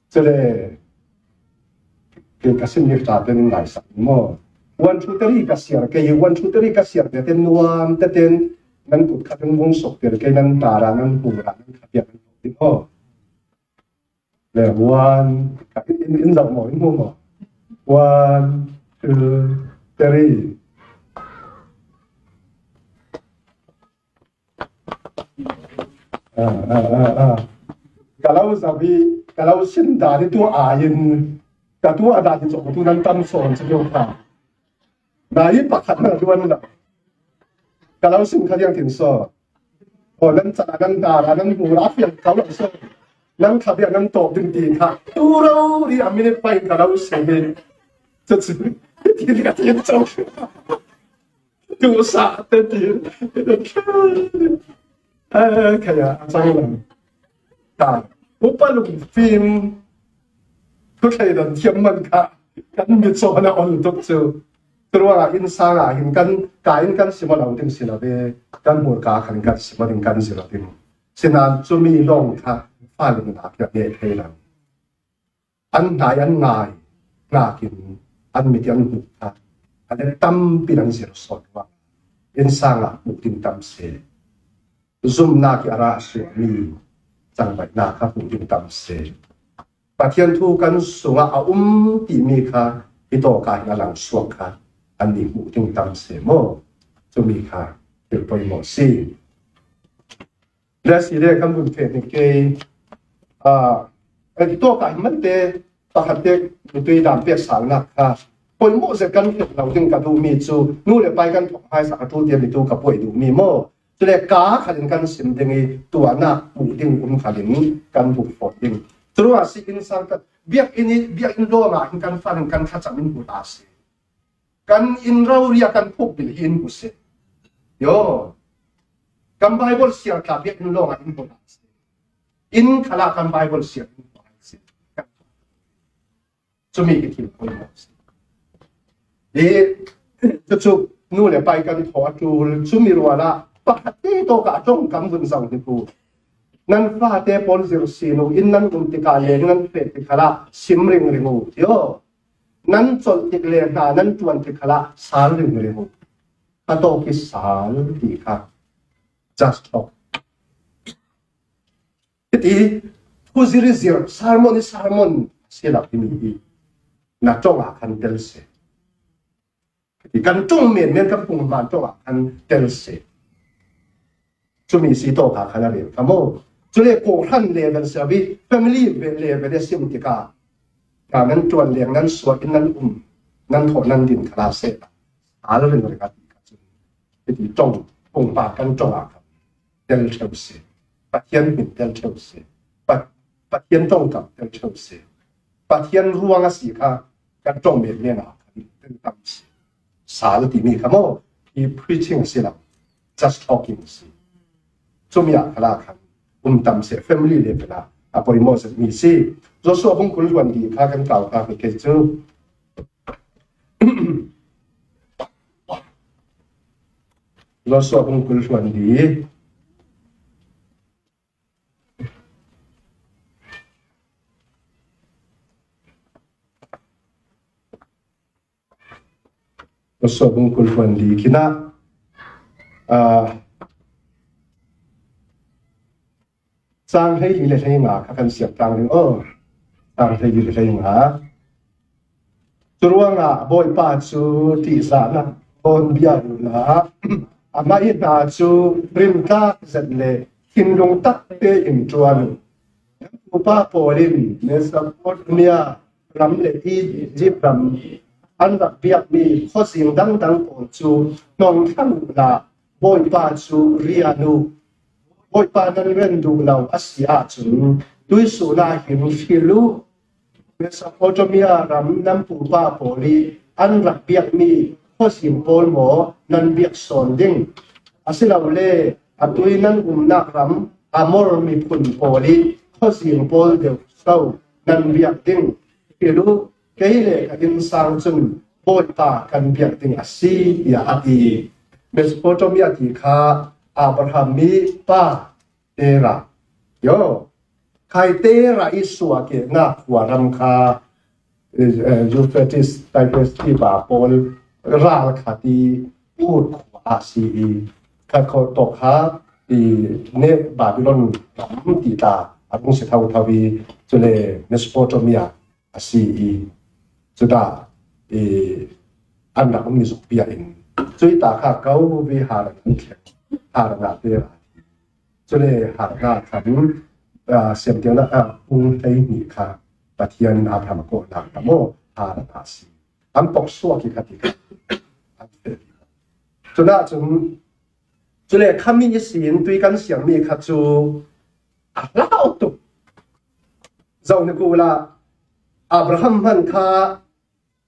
Cule kei ka sim ni ta tein ngai sak maw? One, two, three ka siar, kei one, two, three ka siar te ten nuam te ten nan kut khat nan vung sok ter, kei nan ta ra nan hu ra nan khat piak nan tuk ti maw? Le one, in, in, in zoh maw, in hmu maw? One, two, three. Ah, ah, ah, ah. Ka lo zoh i, ka lo sin dan i tu ai in, ka tu a dan i cawk tu nan tam sawn si lo kha. Na i pakhat na duan lo. Ka lo sim kha tiang tin saw. Aw, nan caan nan dar a nan hmur a fiang ko lo saw. Nan kha bia nan tawp ding ti kha. Tu rori a minute pai ka lo sim hi. Cucu. Ti ka ti co. Tu sa te ti. Eh, kaya a cang lo. Ta. Upa lungfim. Thuthleidan thiam man kha. Kan mit sawn a ol tuk cu. Curuangah innsang ah hin kan, ka in kan sim aw lo ding si lo ve, kan hmurka khan kan sim aw ding kan zir aw ding. Sinain cumi lawng kha fale nunnak hi a neh thei lo. An hnai an ngai nakin an mit i an hmuh kha a let tampi an zir sawn ruangah innsang ah hmuh ding tam si. Zumhnak i a rah suahmi cangvaihnak kha hmuh ding tam si. Pathian thu kan sungah a um timi kha hi tawk ah hin a lang suak kha an nih hmuh ding tam si maw? Cumi kha thil poimawh si. Le si le kan vun feh ning kei, aa, hi tawk ah hin mante pakhat te mitui dan pek salnak kha poimawh zet kan hrilh lo ding ka duhmi cu nu le pai kan thawk hmaisa a ṭul tiam i tu ka puai duhmi maw? Cule ka khat in kan sim ding i tuahnak hmuh ding um khat in kan hmuh fawn ding. Curuangah si innsang kan biakinn i, biakinn lawng ah hin kan fale in kan thlacam in hmu ta si. Kan inn rori ah kan phukbil hi in hmu si. Yo. Kan Bible siar tla biakinn lawng ah in hmu ta si. Inn khalah kan Bible siar in hmu ta si. Cumi hi thil poimawh si. Hi, cucu nu le pai kan thaw a ṭul, cumi ruangah pakhat te tawk ah ṭongkam vun zoh hi ku. Nan fate pawl zir sin u, inn nan um tikah leng nan feh ti khalah sim ringring u, ti aw. Nan colh tik le hna nan ṭuan ti khalah sal ringring u. A tawk i sal ti kha. Just talk. Hiti, thuzir i zir, sermon i sermon si lo timi hi na ṭong ah khan tel si. Hiti, kan ṭong menmen kan pung hman ṭong ah khan tel si. Cumi si tawk ah khan a rel kha maw? Cule kawhhran level si a bi, family level i sim tikah, ka nan ṭuan leng nan suak in nan um, nan thawh nan din kha la seh. Al ringring a ti kha cun. Hiti ṭong, pungpa kan ṭong ah khan tel ṭheu si. Pathian hmin tel ṭheu si. Pa-, Pathian ṭongkam tel ṭheu si. Pathian ruang a si kha kan ṭong menmen ah khan tel tam si. Sal timi kha maw? Hi preaching a si lo. Just talking a si. Cumi ah khalah khan um tam seh, family level ah a poimaw zet mi si. Joshua bung kul hluan li kha kan kau kha kei chu. Joshua bung kul hluan li. Joshua bung kul hluan li khin ah, ah, chang hleili le hleili nga kha kan siam tang ding aw. Chang hleili le hleili nga. Curuangah Bawipa cu ṭihzahnak tawn bia uhla, amah ih hna cu rintlak zet le thinlung tak tein ṭuan uh. Upa pawl in Mesopotamia ram le Izipt ram an rak biakmi khuazing dangdang pawl cu hnawngthlang uhla, Bawipa cu rian uh. Bawipa nan rian duh lo a si ahcun tuisuhnak hin hrilh uh. Mesopotamia ram nan pupa pawl i an rak biakmi khuazing pawl maw nan biak sawn ding? Asilole atu i nan umnak ram Amor miphun pawl i khuazing pawl deuh so nan biak ding? Hrilh uh, kei le ka innsang cun Bawipa kan biak ding a si, tiah a ti. Mesopotamia ti kha Abraham i pa Terah. Yo. Khai Terah i suahkehnak khua ram kha, eh, Euphrates, Tigris tiva pawl ral khat i ut khua a si i, khat khawh tawk kha i ne Babylon ram ti ta a rung si thotho i, cule Mesopotamia a si i, cuta i an rak ummi zuk bia in, cui ta kha ko vi Haran an thleng, Haran ah Terah. Cule Haran ah khan, aa, siamtiang ah, aa, bung hleihnih kha Pathian in Abraham a kawh lak ta maw, Haran ah a si. An pok suak i kha ti kha. Cunah cun, cule khami ihsin tui kan siangmi kha cu a hlau tuk. Zoh ni kula Abraham hmanh kha,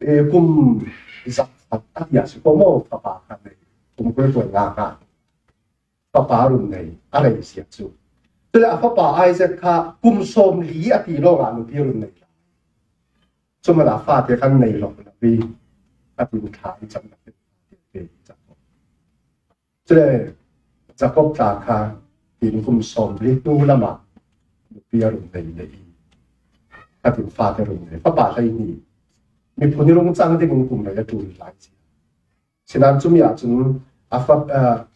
eh, kum zakhat a tiah si ko maw, fapa kha nei, kum kul tuan nga kha fapa run nei a rei sia cu. Cule a fapa Isaac kha kum sawmli a ti lawngah nupi run nei. Cu hmanh a fate khan nei lo napi a tin kha i cam napi. Cule Jakob tla kha tin kum sawmli hnu lamah nupi a run nei nei i, kha tin fate run nei, fapa hleihnih. Miphun i rung cang dingin kum rei a ṭul lai cia. Sinan cumi ahcun a fa, aa,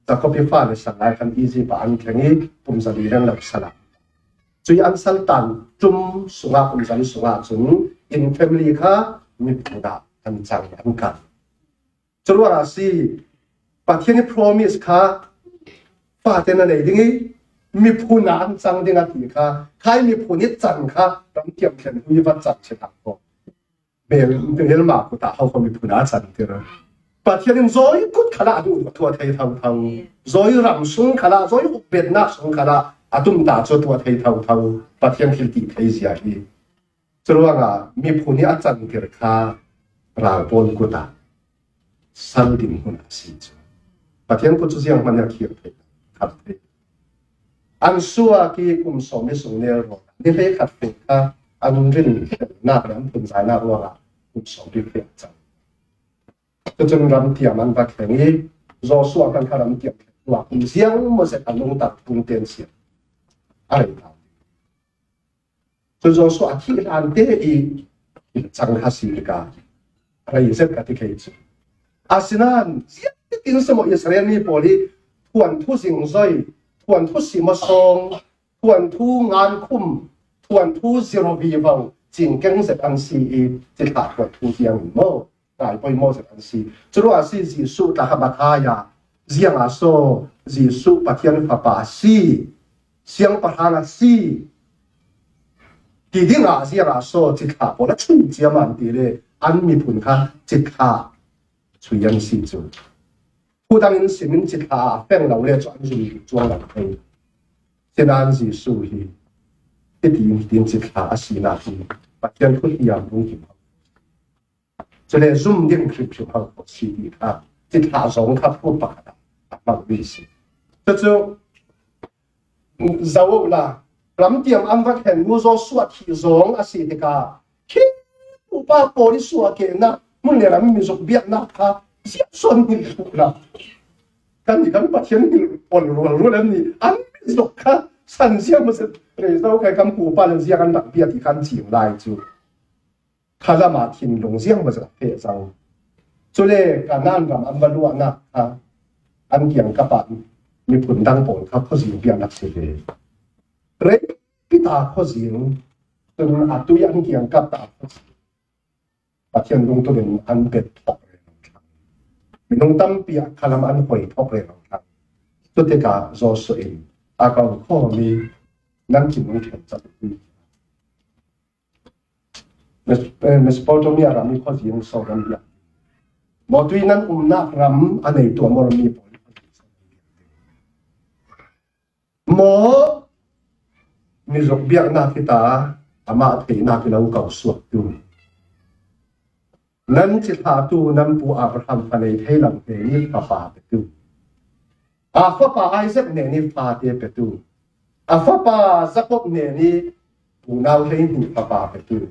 Jakob i fale Sarai khan Izipt ah an thleng i kum zali leng lo sal ah. Cui an saltan ṭum sungah, kum zali sungah cun in family kha miphun ah an cang, an kal. Curuangah a si, Pathian i promise kha fate na nei ding i miphun ah an cang ding a ti kha, khai miphun i can kha ram thiam thlen hui va cang si tak ko. Bel, bel ma kut ah ho ko miphun ah a can ti ro. Pathian in zawi kut khalah a duh thu a thei thotho. Zawi ram sung khalah, zawi ukbetnak sung khalah a tumta cu thu a thei thotho. Pathian thil ti thei zia hi. Curuangah miphun i a cantir kha ral pawl kut ah sal ding hmun a si cu. Pathian kut cu zianghman i a khir thei, khat thei. An suak i kum sawm i sung nelrawn ni hleikhat hnu kha an rin nak le an phunzainak ruangah kum sawm i hleikhat cang. Cucun ram tiam an va thleng i Joshua kan kha ram tiam thleng ruah kum ziang maw zet an lungtak tung ten sian a rei hna. Cu Joshua a thih hlan te i cang kha si tikah a rei zet ka ti kei cu. Asinain ziatin si maw Israel mi pawl i thuanthu zingzoi, thuanthu simasawng, thuanthu ngankhum, thuanthu zirh vivo cingkeng zet an si i cithlah thuanthu tiang in maw? Ngai poimaw zet an si. Curuangah a si Jesuh tla kha Matthai ah ziangah so Jesuh Pathian Fapa a si, siangpahrang a si ti dingah ziangah so cithlah pawl a chuih ciaman ti le an miphun kha cithlah chuih an si cu. Khudang in simin cithlah a feng lo le cu an zum cuang lo thei. Sinan Jesuh hi hitin, hitin cithlah a sinak hi Pathian khutiam lungkim cule zum ding hrimhrim ho ko si ti kha cithlah zong kha thu pakhat ah a hmang mi si. Cucu Zoh la, ramtiam an va thlen nu Joshua thih zawng a si tikah, khi upa pawl i suahkehna hmun le ram mi zuk biakna kha ziahsawn hmil thluh la. Kan nih kan Pathian hmil ol rualrual an nih. An mi zuk kha san ziah maw, rei zo kai kan upa le ziah an rak bia ti khan cing lai cu. Khalam ah thinlung ziang maw zat feh cang. Cule Kanaan ram an va luahnak kha an kiangkap ah miphun dang pawl kha khuazing biaknak si ve. Reipita khuazing, cun atu i an kiangkap ta khuazing Pathian lungtum in an pet thawk rero thlang. Minung tampi ah khalam an hoi thawk rero thlang. Cutikah Joshua in a kau khawmi nan thinlung ṭhen cat Mes-, eh, Mesopotamia ram i khuazing so kan biak. Mawtui nan umnak ram a nei tuah maw ram mi pawl i khuazing so kan biak. Maw mi zuk biaknak hi ta, amah theihnak i lo ko suaktu. Nan cithlatu nan pu Abraham fa nei thei lo hnen i fapa petu. A fapa Isaac hnen i fate petu. A fapa Jacob hnen i unau hleihnih fapa petu.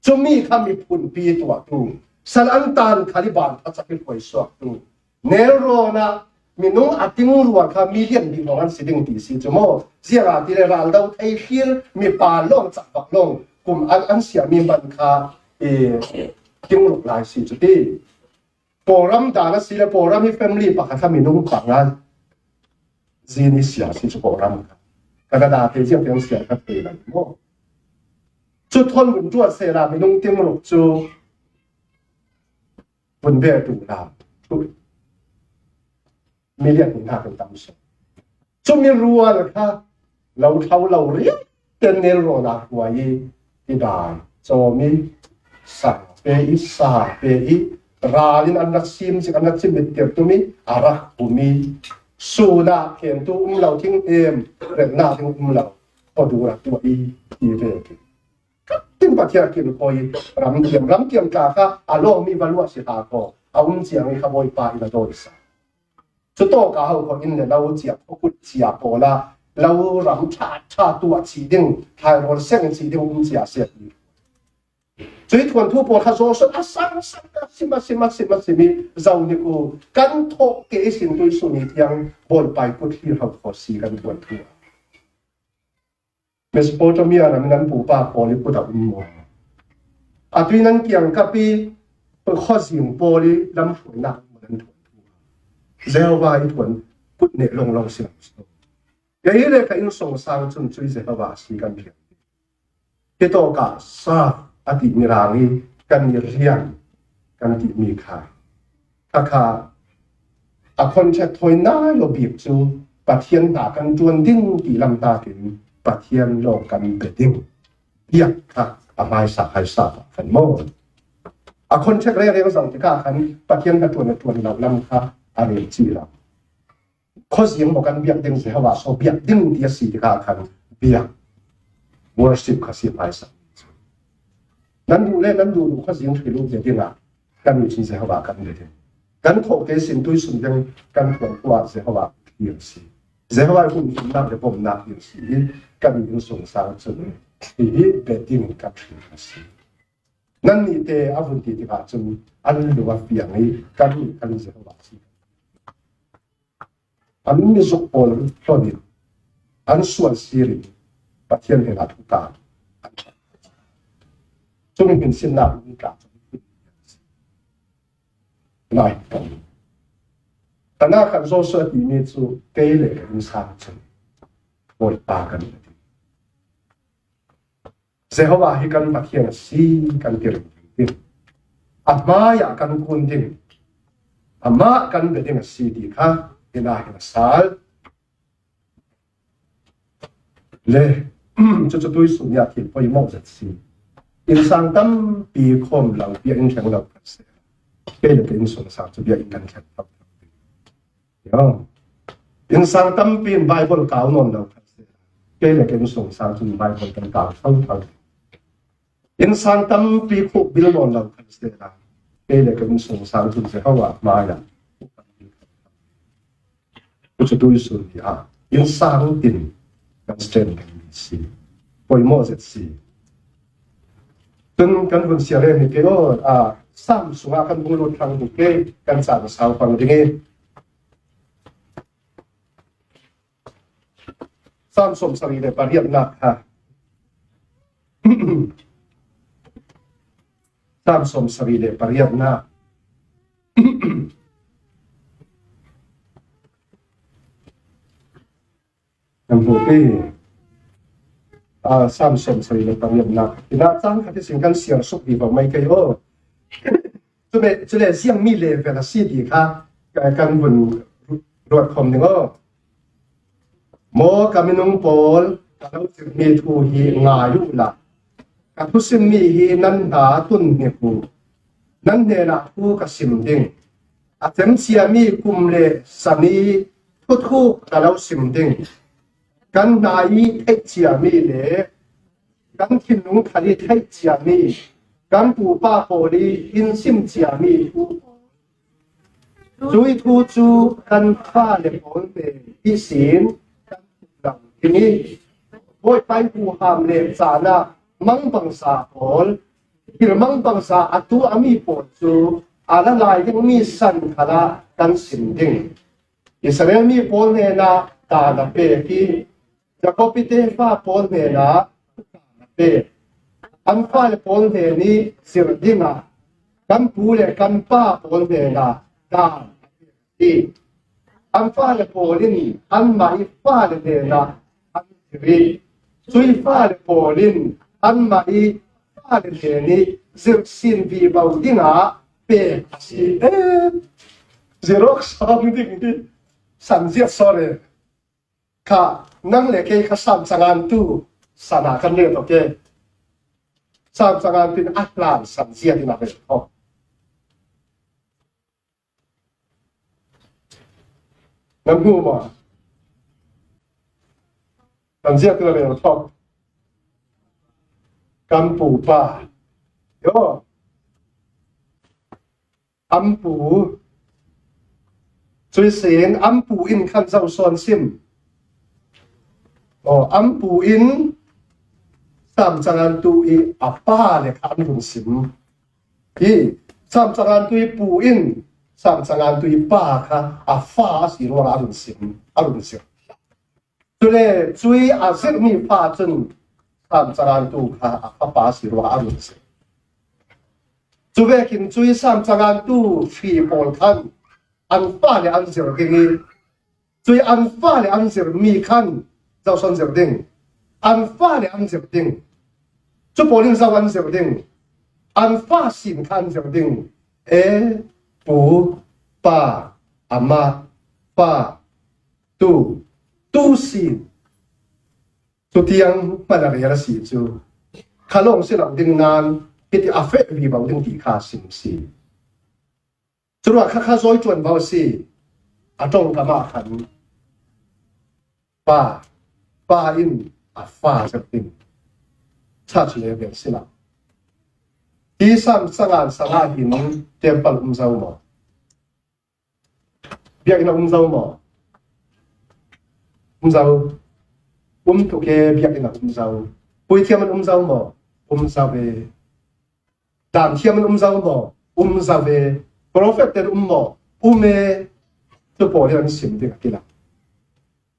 Cumi kha miphunpi tuahtu. Sal an tan khal i ban a cak i hruai suaktu. Nelrawn ah minung a tingrual kha million hnih lawng an si ding ti si cu maw? Ziangahtile raldo thei hlir mipa lawng cakvak lawng kum an, an siahmi man kha, eh, tingruk lai si cu ti. Kawlram dan a si le Kawlram hi family pakhat kha minung panga zin i siah si cu Kawlram kha. Canada te ziang te an siah kha thei lai maw? Cu thawn vun tuah sehla minung tingruk cu vun ve tu hna. Million hnih hna kan tam sawn. Cumi rual kha lo thlo lo rian ten nelrawn ah hruai i, i dai cawm i, sa pe i, sa pe i, ral in an rak sim zik, an rak cimit ter tum i, a rak um i, sun ah khentu um lo, thing em retnak ding um lo, khuadur a tuah i, i ve. Tin Pathian a kin khawi ramtiam, ramtiam tla kha a lawngmi va luah si hlah ko, a um ciang i kha Bawipa in a dawi sa. Cutawk a ho kho in le lo cia, kut cia pawl ah lo ram ṭha ṭha tuah cih ding, thlairual seng cih ding um cia si a ti. Cui thuanthu pawl kha zawsawt a sang sang a sim a sim a sim a sim i zo ni ku kan thawh ke i sin tui sun i thiang Bawipa i kut hlir ho kho si kan thuanthu. Mesopotamia ram in an pupa pawl i kut a um maw? Atu in an kiangkap i khuazing pawl i lamhruainak hmun an thuan thu. Jehovah i thuan kut neh lawnglawng si lo si. Kei le ka innsungsang cun cui Jehovah a si kan rian. Hitawkah sa a timi rang i kan i rian kan timi kha Khakha a contract thawi nai lo bik cu Pathian hna kan ṭuan ding ti lamhnak in Pathian lawng kan be ding. Biak kha a hmaisa hmaisa khan maw? A contract rengreng zong tikah khan Pathian hna ṭuan a ṭuan lo lam kha a rel ci lo. Khuazing maw kan biak ding, Jehovah so biak ding ti a si tikah khan biak, worship kha si hmaisa. Nan duh le nan duh duh khuazing hril uh biak dingah kan nih cun Jehovah kan biak ding. Kan khawhte sin tui sun ding kan thuan tuah Jehovah thlir a si. Jehovah i hun zumnak le bomnak hi a si i kan innsungsang cun hihi biak ding kan hril a si. Nan nihte a vun ti tikah cun an lung a fiang i kan nih kan Jehovah si. An mizuk pawl hlon in an sual sir in Pathian hnenah thutang an ṭhat. Cumi hminsinnak in tla lai kan. Kana khan Joshua timi cu kei le ka innsang cun Bawipa kan ti. Jehovah hi kan Pathian a si kan ti ringring ding. A hmaiah kan kun ding. Amah kan be ding a si ti kha hinah hin a sal. Le, cucu tuisun nih a thil poimawh zet si. Innsang tampi khawm lo, biakinn thleng lo kan si. Kei le ka innsungsang cu biakinn kan thleng lo. Yo. Innsang tampi in Baibal kau nawn lo kan si. Kei le ka innsungsang cun Baibal kan kau thotho. Innsang tampi khuk bil nawn lo kan si. Kei le ka innsungsang cun Jehovah hmaiah khuk kan bil kan kau. Cucu tuisun hi a innsang tin kan strength kan si. Poimawh zet si. Tun kan hun siar em hi kei aw, a, Sam sungah kan hung lut thlang hi kei, kan caan sau pang ding hi. Sam sawmsarih le pariatna kha. Sam sawmsarih le pariatna. Kan hmuh hi. A, Sam sawmsarih le pariatna. Ina cang khat hi sin kan siar suk hi bang mai kei aw. Cule, cule ziang mi level a si ti kha, ka, kan hun ruat khawm ding aw. Maw ka minung pawl, ka lo zirmi thu hi ngai uhla, ka thusimmi hi nan hna tun hnik uh. Nan hnenah thu ka sim ding. A cem ciami kum le sani thuthuk ka lo sim ding. Kan hna i theih ciami le kan thinlung khal i theih ciami, kan pupa pawl i in sim ciami thu, cui thu cu kan fale pawl hnen ihsin kan thuk lo ding i, Bawipa i huham le caan ah mangbangza pawl, thil mangbangza a tuahmi pawl cu a la lai dingmi san khalah kan sim ding. Israel mi pawl hnenah dan a pek i, Jakob i tefa pawl hnenah dan a pek. An fale pawl hnen i zirh dingah kan pu le kan pa pawl hnenah dan a pek i, an fale pawl in anmah i fale hnenah an zirh i, cui fale pawl in anmah i fale hnen i zirh sin vivo dingah pek a si. Eh, Xerox sawng ding hi. San ziat, sorry. Kha, nang le kei kha Sam cangantu sana kan rel awk e. Sam cangantu in a hlan san ziat in a rel awk. Nan hmu maw? Kan ziak na rel thawk. Kan pupa. Yo. An pu. Cui sin an pu in khan zo sawn sim. Aw, an pu in Sam cangantu i a pa le kha an run sim. Hi, Sam cangantu i pu in Sam cangantu i pa kha a fa a si ruangah a run sim, a run zirh. Cule cui a zirhmi fa cun Sam cangantu kha a fapa a si ruangah a run zirh. Cu vekin cui Sam cangantu hri pawl khan an fale an zirh ding i, cui an fale an zirhmi khan zo sawn zirh ding. An fale an zirh ding. Cu pawl in zo an zirh ding. An fa sin kha an zirh ding. E, pu, pa, amah, pa, tu, tu sin. Cu tiang hman a rel a si cu. Kha lawng si lo ding nain hiti a feh vivo ding ti kha a sim si. Curuah kha kha zawi ṭuan vo a si. A ṭongkam ah khan pa, pa in a fa zirh ding. Church level si lo. Hi Sam cangan sangah hin temple um zo maw? Biakinn a um zo maw? Um zo. Um tuk e, biakinn a um zo. Puithiam an um zo maw? Um zo e. Danthiam an um zo maw? Um zo e. Profet te an um maw? Um e. Cu pawl in an sim ding a ti lo.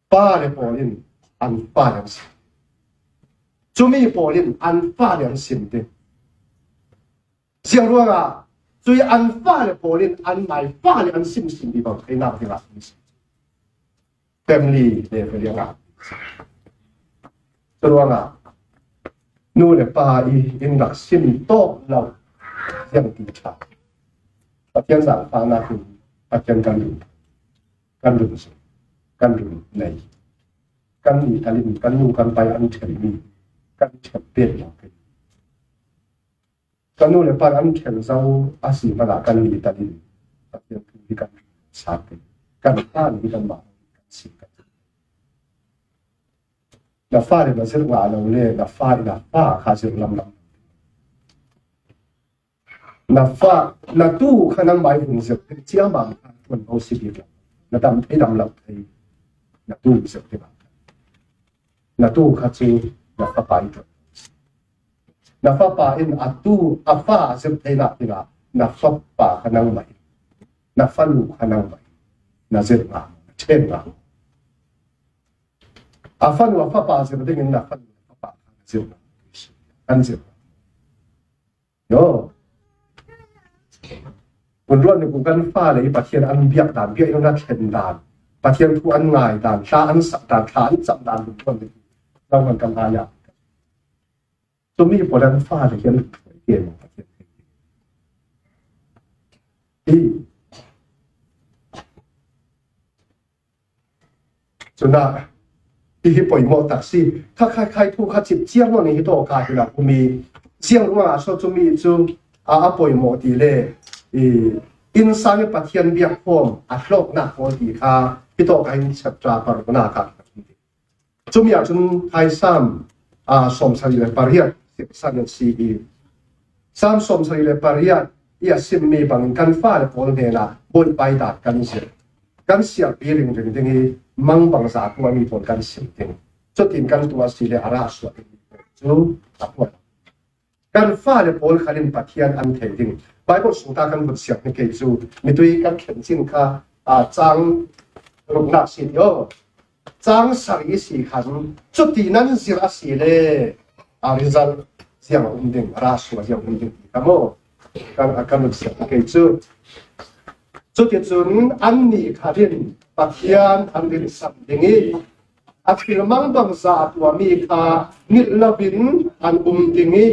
Pa le pawl in an fale an sim. Cumi pawl in an fale an sim ding. Ziang ruangah cui an fale pawl in an nai fale an simsim vivo theinak dingah an sim. Family le veliangah. Curuangah nu le pa i in rak sim tawk lo ziang ti ṭha. Pathian zaangfahnak in Pathian kan run, kan run zung, kan run nei. Kan nih talin kan nu kan pa i an ṭhenmi kan ṭhen pek lo. Kan nu le pa an ṭhen zo a si hmanah kan nih talin Pathian thu hi kan sa pek. Kan hlan hi kan mah kan si kan. Na fa le na zirh ngah lo le na fa in a fa kha zirh lamlam. Na fa, na tu kha nangmah i hun zirh ding ciammam kha ṭuan lo si bik lo. Na dam thei dam lo thei na tu zirh ding. Na tu kha chu na fapa i ṭawng. Na fapa in a tu, a fa a zir theihna dingah na fapa kha nangmah in, na fanu kha nangmah in na zir ngah, na ṭhen ngah. A fanu a fapa zir dingin na fanu a fapa kha na zir ngah. Kan zir ngah. No. Hun ruat ni ku kan fale hi Pathian an biak dan, biak in na thlen dan, Pathian thu an ngai dan, thla an sak dan, thla an cham dan, hun ruat ni ku kan kan lai a. Chu mi pawl an fale hi an ke mo Pathian. Hi. Cuna hi hi poimawh tak si. Kha khai khai thu kha cip ciar lo ni hi tawh ka hi la kumi. Siang ruangah saw chu mi chu a, a poimawh ti le i innsang i Pathian biak khawm a hlawknak pawl ti kha hi tawh ka hin chapter parukna ka. Cumi ah cun khai Sam a sawmsarih le pariat sipsan an si i Sam sawmsarih le pariat i a simmi bangin kan fale pawl hnenah Bawipa i dan kan zir, kan sialpi ringring ding i mangbangza tuahmi pawl kan sim ding. Cutin kan tuah si le a rah suah ding cu a tuah. Kan fale pawl khalin Pathian an thei ding. Baibal sungta kan vun siak ni kei cu mitui kan thlen cin kha a cang ruknak si ti aw. Cang sarih si khan cuti nan zir a si le a result ziang a um ding, a rah suah ziang a um ding ti kha maw? Kan, a kan siam kei cu. Cuticun annih kha in Pathian an rinsan ding i a thil mangbangza a tuahmi kha ngilh loin an um ding i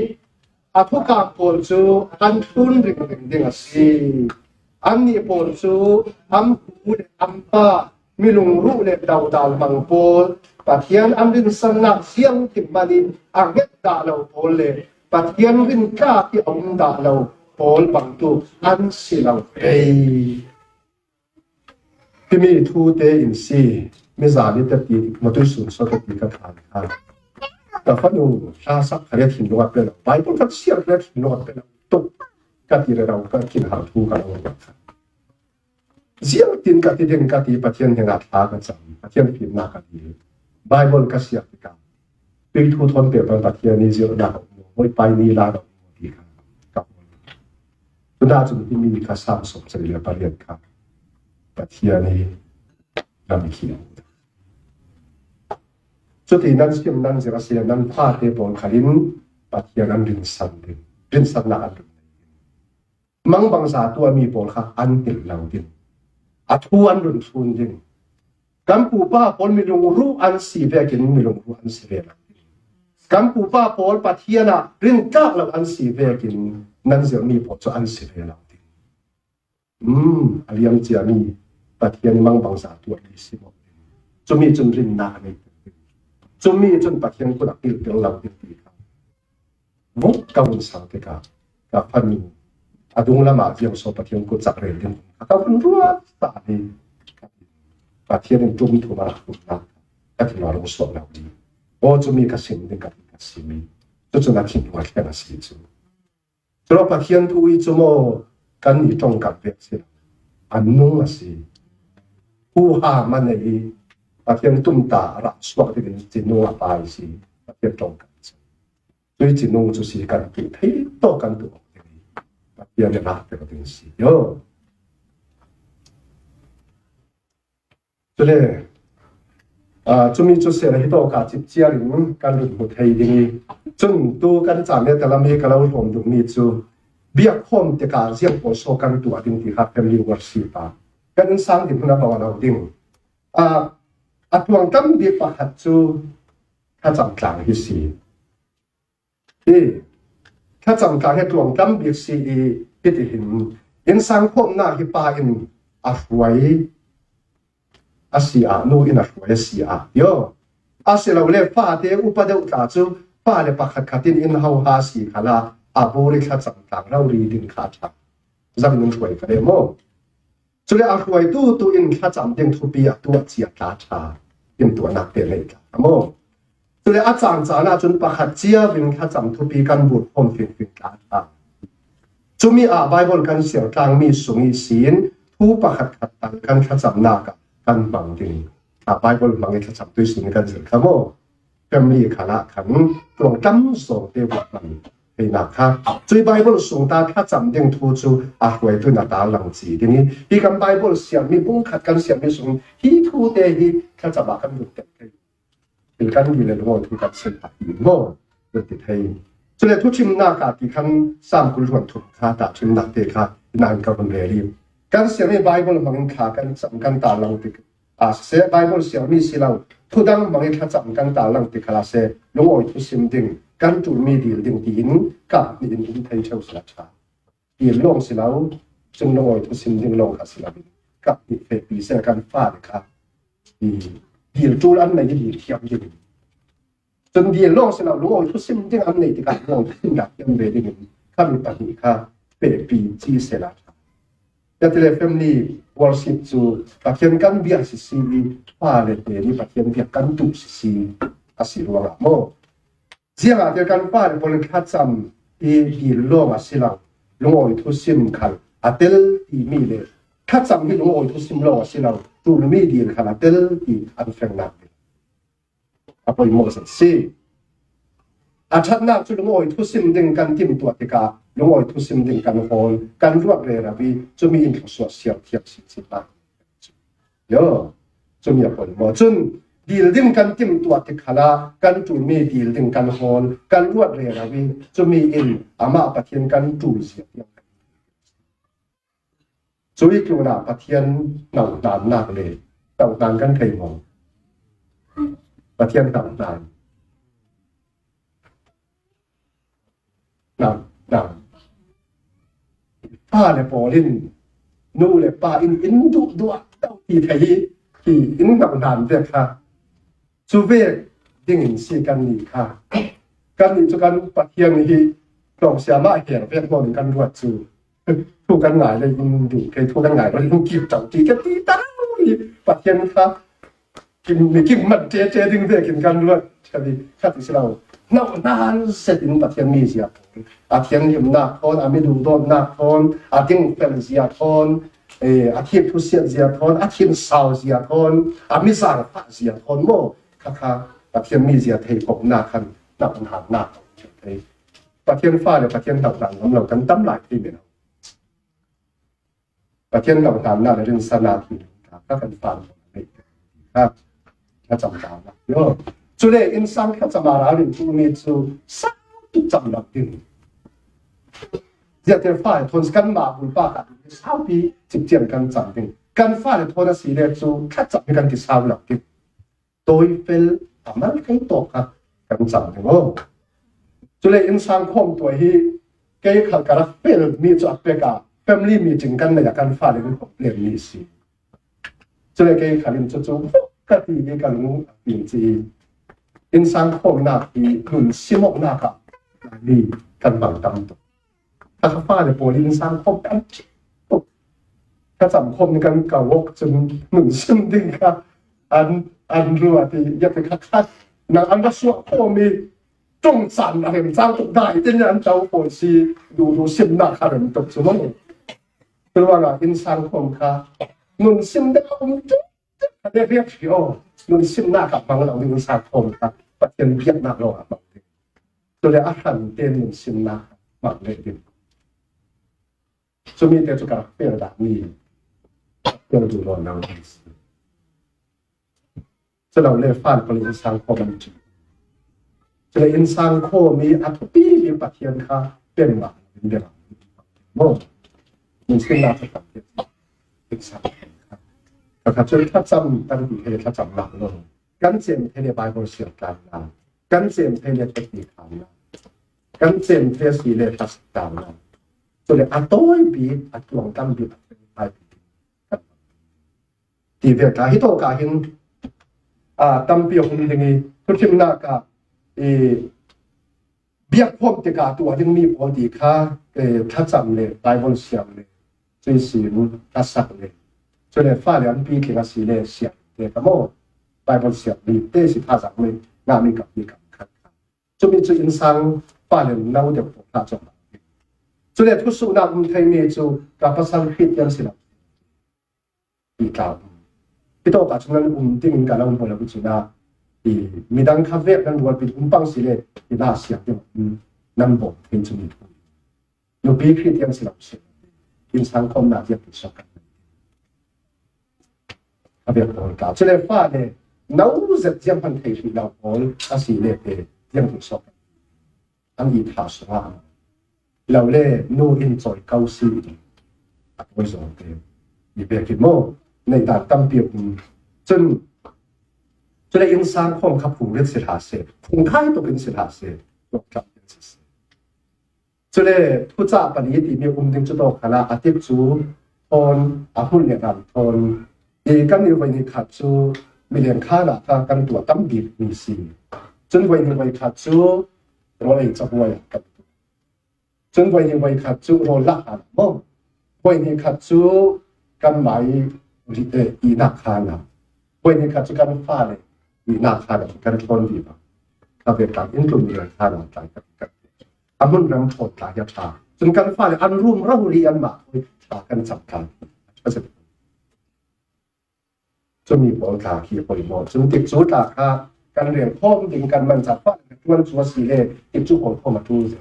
a thukam pawl cu an thlun ringring ding a si. Annih pawl cu an pu le an pa, milungruh le dodal hmang pawl, Pathian an rinsannak ziang tim manin a nget dah lo pawl le Pathian rintlak i a um dah lo pawl bangtuk an si lo pei. Himi thu te in si, mizali te ti, mawtui sun so te ti ka thang kha. Ka fanu hla sak kha le thinlung a pe lo, Bible kan siar kha le thinlung a pe lo tuk ka ti rero ka kin har thu ka lo kha. Ziang tin ka ti ding ka ti, Pathian hnenah thla ka cam, Pathian fimnak ka ti. Bible ka siar tikah tui thu thawn pek pan Pathian i zirhnak a um, Bawipa i ni la a um ti kha ka hmuh. Tuna cun himi kha Sam sawmsarih le pariat kha Pathian i ram khi. Cuti nan sim nan zir a si le nan fate pawl khalin Pathian an rinsan ding, rinsannak an rin. Mangbangza tuahmi pawl kha an hngilh lo ding, a thu an run thlun ding. Kan pupa pawl milungruh an si vekin milungruh an si ve lo ding. Kan pupa pawl Pathian ah rintlak lo an si vekin nan zirhmi pawl cu an si ve lo ding. Um, a liam ciami Pathian i mangbangza tuahmi si maw? Cumi cun rinnak a nei. Cumi cun Pathian kun a kilpil lo ding ti kha vuk ka vun sang tikah ka fanu a dunglam ah ziang so Pathian kut cak rel ding ka vun ruat ta ni. Pathian in tum thum a tumnak ka ti rung suak lo ding. Aw, cumi ka sim ding ka ti ka simi. Cucu na thinlung a thlen a si cu. Culo Pathian thu i cu maw kan i ṭongkam ve a si lo. A nung a si. Huham a nei i Pathian tumtah rah suak dingin ci nung a pai si. Pathian ṭongkam si. Cui ci nung cu si kan ti thei tawk kan tuh awk ding i Pathian i rah tek ding si. Yo. Cule, aa, cumi cu sehla hi tawka cipciar in kan run hmu thei ding i, cun tu kan caan le talam i ka lo hlawm duhmi cu biak khawm tikah ziang pawl so kan tuah ding ti kha family worship a kan innsang ding hmun a bang a lo ding. Aa, a ṭuang tam bik pakhat cu thlacam tlang hi si. Hi thlacam tlang hi ṭuang tam bik si i, hitihin innsang khawmnak hi pa in a hruai a si ah, nu in a hruai a si ah, yo. Asilole fate upa deuh tla cu pa le pakhat khat in inn hoha si khalah a bur i thlacam tlang rori ding kha a ṭha. Zam in hruai kha le maw? Cule a hruaitu tu in thlacam ding thupi a tuah cia tla ṭha, in tuahnak te nei tla maw? Cule a caan caan ah cun pakhat cia in thlacam thupi kan bur khawm fingfing tla ṭha. Cumi ah Baibal kan siar tlangmi sung ihsin thu pakhat khat tal kan thlacamnak ah kan hmang ding. A Baibal hmang i thlacam tui sung i kan zir kha maw? family khalah khan tlawng tam zawng te vuk man theinak kha. Cui Bible sung ta thlacam ding thu cu a hruaitu na ta lang ci ding i, hi kan Bible siarmi bung khat kan siarmi sung hi thu te hi thlacam ah kan vuk tek thei. Thil kan dil le lungawi thu kan sim pah hi maw? Kan ti thei. Cule thuchimnak ah ti khan Sam kul hluan thum kha tahṭhimnak te kha nan ka hun rel i, kan siarmi Bible hmangin thla kan cam kan ta lang tik a siseh, Bible siarmi si lo, thudang hmangin thlacam kan ta lang tik kha a siseh, lungawi thusim ding, kan ṭulmi dil ding tiin kap hnih in um thei ṭheu si a ṭha. Dil lawng si lo, cun lungawi thusim ding lawng kha si lo in kap hnih fehpi seh, kan fale kha i dil ṭul an nei i dil thiam ding. Cun dil lawng si lo, lungawi thusim ding an nei tikah lungawi thusim dah thiam ve ding in kha mi pahnih kha fehpi ci seh a ṭha. Cuti le family worship cu Pathian kan biak sisi i fale hnen i Pathian biak kan duh sisi a si ruangah maw? Ziangahtile kan fale pawl in thlacam i dil lawng a si lo, lungawi thusim khal a tel timi le thlacam hi lungawi thusim lawng a si lo, ṭulmi dil khal a tel ti an fengnak a poimawh zet si. A ṭhatnak cu lungawi thusim ding kan timtuah tikah lungawi thusim ding kan hawl, kan ruat rero i cumi in thluasuah siar thiam si, si hna. Yo, cumi a poimawh. Cun dil ding kan timtuah tik khalah kan ṭulmi dil ding kan hawl, kan ruat rero i cumi in amah Pathian kan ṭul zia tiang. Cui tlunah Pathian nauhhnannak le nauhhnan kan thei maw? Pathian nauhhnan. Nau, nau. Fale pawl in nu le pa in in duh duah deuh ti thei hi, hi in nauhhnan ve kha. Cu ve dingin si kannih kha. Kannih cu kan Pathian hi tlawng siamah her vek hmawm in kan ruat cu. Thu kan ngai le in duh kei, thu kan ngai le in kip ṭang ti ka ti ta i Pathian kha kim, mi kim man ṭeṭe ding vekin kan ruat ṭha i kha ti si lo. Nauhhnan zet in Pathian mizia thawn, a thianghlimnak thawn, a mi duhdawtnak thawn, a dingfel zia thawn, eh, a thip thusiat zia thawn, a thinsau zia thawn, a mi zaangfah zia thawn maw? Kha kha Pathian mizia thei khawhnak khan nauhhnannak a um thei. Pathian fale Pathian nauhhnan ngam lo kan tam lai thei men. Pathian nauhhnannak le rinsannak hi kha kan fale kha thlacam ta lo. Cule innsang thlacam a ralrin timi cu saupi cam lo ding. Ziate fale thawn kanmah bulpak ah saupi cipcian kan cam ding. Kan fale thawn a si le cu thlacam hi kan ti sau lo ding. Tawifel a mal kei tawk kha kan cam ding aw. Cule innsang khawm tuah hi kei khal ka rak fel mi cu a pek ah family meeting kan nei ah kan fale kan khawm len mi si. Cule kei khal in cucu vuk ka ti i ka lung a pin ci i innsang khawmnak hi nun simawknak ah mi kan bang tam tuk. Kha kha fale pawl in innsang khawm kan ṭhit tuk. Kha cam khawm ning kan kau awk cun nun sim ding kha an, an ruat i, ya kha kha nang an va suak khawm i ṭong caan a rem cang tuk dai tin an co pawl si duhduh simnak kha rem tuk cu maw? Curuangah innsang khawm kha nun sim ding a um tuk. Kha dek riak si aw, nun simnak ah hmang lo ding innsang khawm kha Pathian biaknak lawng ah hmang ding. Cule a hran tein nun simnak ah hmang leh ding. Cumi te cu ka rak pek dahmi, rak pek duh lo lo ding si. Cu lo le fale pawl in innsang khawm an ṭi. Cule innsang khawm i a thupi bik Pathian kha pengmah in bia maw? Nun simnak cu kan innsang khawm kha. Kha kha cu thlacam kan ti thei le thlacamnak lo. Kan cem thei le Bible siar tlang la. Kan cem thei le thekti tlang la. Kan cem thei si le thlasak tlang la. Cule a tawi bik, a tluang tam bik, a tawi bik. Ti ve ta hi tawk ah hin, a, tampi a um ding i, thuthimnak ah, i, biakkhawm tikah tuah dingmi pawl ti kha, eh, thlacam le Bible siar le, cui sin a sak le, cule fale an pitling a si le siar te kha maw, Bible siar mi te si thazaang mi ngahmi kap mi kap khat kha. Cumi cu innsang fale no deuh pawl hna cawk. Cule thusuhnak um theimi cu ka pasal Khristian si lo. Hi tlau. Hi tawk ah cun nan um ding in ka lo hmuh lo cun ah, i midang kha vek nan rualpi um pang si le i la siak ding, um, nan bawm thei chu ni. Nupi Khristian si lo si, innsang khawmna ziak ti suak kan kha vek pawl ta. Chule fale no zet ziang hman thei hrih lo pawl a si le te ziang ti suak kan an i tha sunga lo le nu in chawi kau si a pawi zawng te i bek hi maw? Nei dan tampi um. Chun chule innsang khawm kha phung rit si hla se, phung khai tukin si hla se, tuak tlam si se. Chule thuchah pali timi um ding chu tawk khala a tik chu thawn a hmun le ram thawn i kan ni voi ni khat chu mileng khala kha kan tuah tam bik ni si. Chun voi ni voi khat chu rawl ei chabuai kan tuah. Chun voi ni voi khat chu rawl lah khala maw? Voi ni khat chu kan mai ri-, eh, i nak khala. Voi ni khat chu kan fale i nak khala kan thawn viva. Kha vek tlang in tlum ni khala tlang kan, kan a hmun ram thawn tla hi a tha. Chun kan fale an rum rau ri an mah thawi tla kan cham tla. Chumi pawl tla khi pawimawh. Chun tikcu tla kha kan rel khawm ding kan manchah fale ṭuan chu a si le tikcu pawl khawm a ṭul.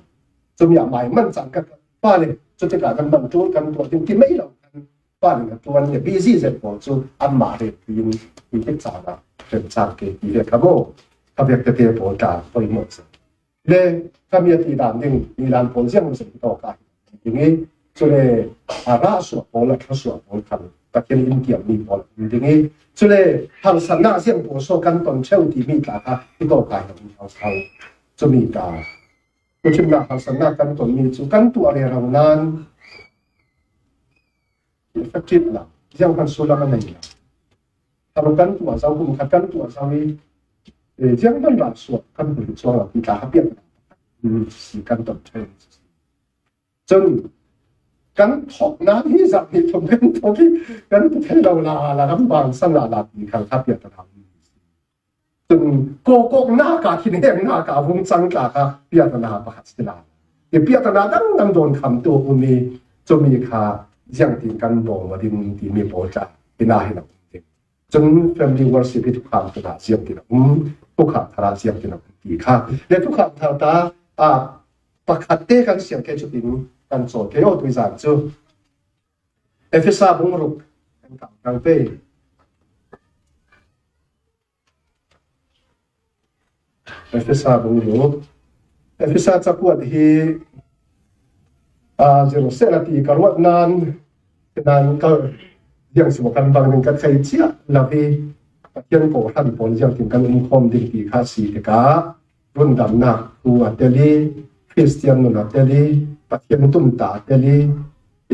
Chumi a mai manchah ka fale chu tikah kan man ṭul kan tuah ding ti mai lo kan fale a ṭuan le busy zet pawl chu anmah rel ṭhin i tikcana remchang ke ti le kha maw? Kha vek tete pawl tla pawimawh se. Le kami a ti dan ding ni dan pawl ziang zet tawk a ding i, chule a rah suah pawl a thla suah pawl khan Pathian in kiam mi pawl um ding i, chule harsatna ziang pawl saw kan ton cheu ti mi tla kha i tawk a hi um hau hau. Chumi ta. Kuchimna harsatna kan ton mi chu kan tuah rero nan effective la. Ziang kan sulam a nei la. Haru kan tuah zau, kum khat kan tuah zau i, eh, ziang kan rah suah kan hul chuang a ti tla kha piak. Hmm, si kan ton cheu. Chun kan thawk nan hi zak hi thum kan thawk hi kan ti thei lo la la kan bang san la la ti khal kha piak ta. Chun kawkawkna ka thinhengna ka vung chang tla kha piatana pakhat si la. I piatana dang dang dawn kham tu um i chumi kha ziang tin kan bawm a ding ti mi pawl tla i na hi lo. Chun family worship hi thukham tana ziang tin a um, thukham thara ziang tin a um ti kha. Le thukham thar ta a pakhat te kan siang ke chu tin kan chawl ke aw tui zan chu. Efesa bung ruk kan kal kal pe. Efesa bung ruk. Efesa cakuat hi, a, zero se la ti ka ruat nan, nan ka ziang si kan bang ning ka thei chia la hi. Pathian ko han pon ziang tin kan um khom ding ti kha si te ka. Rundamna thu a tel i, Khristian nun a tel i, Pathian tumta a tel i,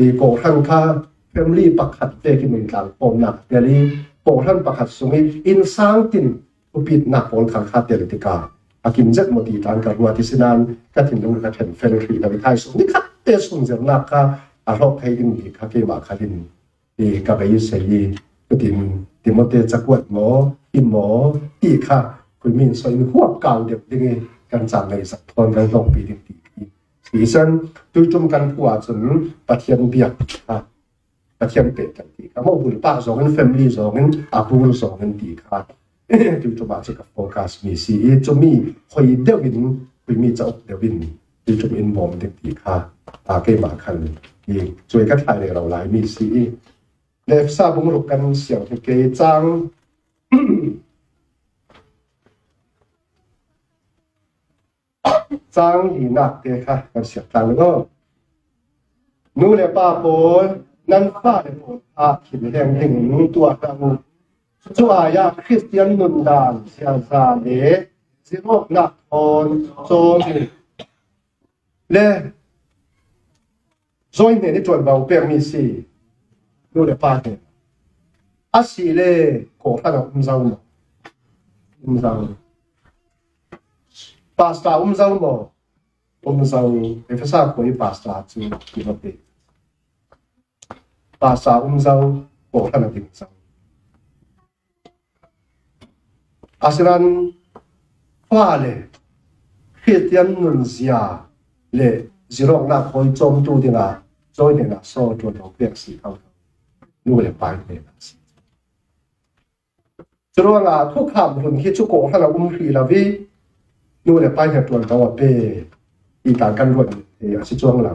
i kohhran kha family pakhat vekin in tlang khawmna a tel i, kohhran pakhat sung i, innsang tin thupitna pawl kha kha tel tika a kim zet maw ti tlan ka ruat i sinan ka thinlung ka then fel hrih lo i thai sung ni khat te sung zernak kha a hlawk thei ding bik kha keimah kha hin i ka bei sei i, tutin Timote cakuat maw, i maw, ti kha, khuimi in sawi in huap kau deuh ding i, kan cang ngei sak thawn kan hlawkpi ding ti i. Ti san, tuitum kan phu ah cun Pathian biak kha, Pathian peh kan ti kha, maw bul pah zawngin, family zawngin, a bul zawngin ti kha. Tuitum ah cu ka focus mi si i, cumi hoi deuh in, khuimi cauk deuh in, tuitum in bawm ding ti kha, a keimah khan i, cuai ka thlai rero lai mi si i. Le Efesa bung ruk kan siang hi ke cang, cang linak te kha kan siak tlang lo. Nu le pa pawl, nan fale pawl kha thinheng dingin tuah hna u. Cu ai ah Khristian nundan ziaza le zirawknak thawn cawm u. Le Joy hnen i ṭuanvo pekmi si, nu le pa hnen. A si le kawhhran a um zo maw? Um zo. Pastor um zo maw? Um zo. Efesa khua i pastor cu Timote. Pastor um zo, kawhhran a ding zo. Asinan fale Khristian nunzia le zirawknak hawi cawmtu dingah Joy hnenah saw ṭuan lo pek si kho. Nu le pa hnenah si. Curuangah thukham hun khi cu kawhhran a um hrih lo i nu le pa hi a ṭuanvo a pe i tang kan ruat thei a si cuang lo.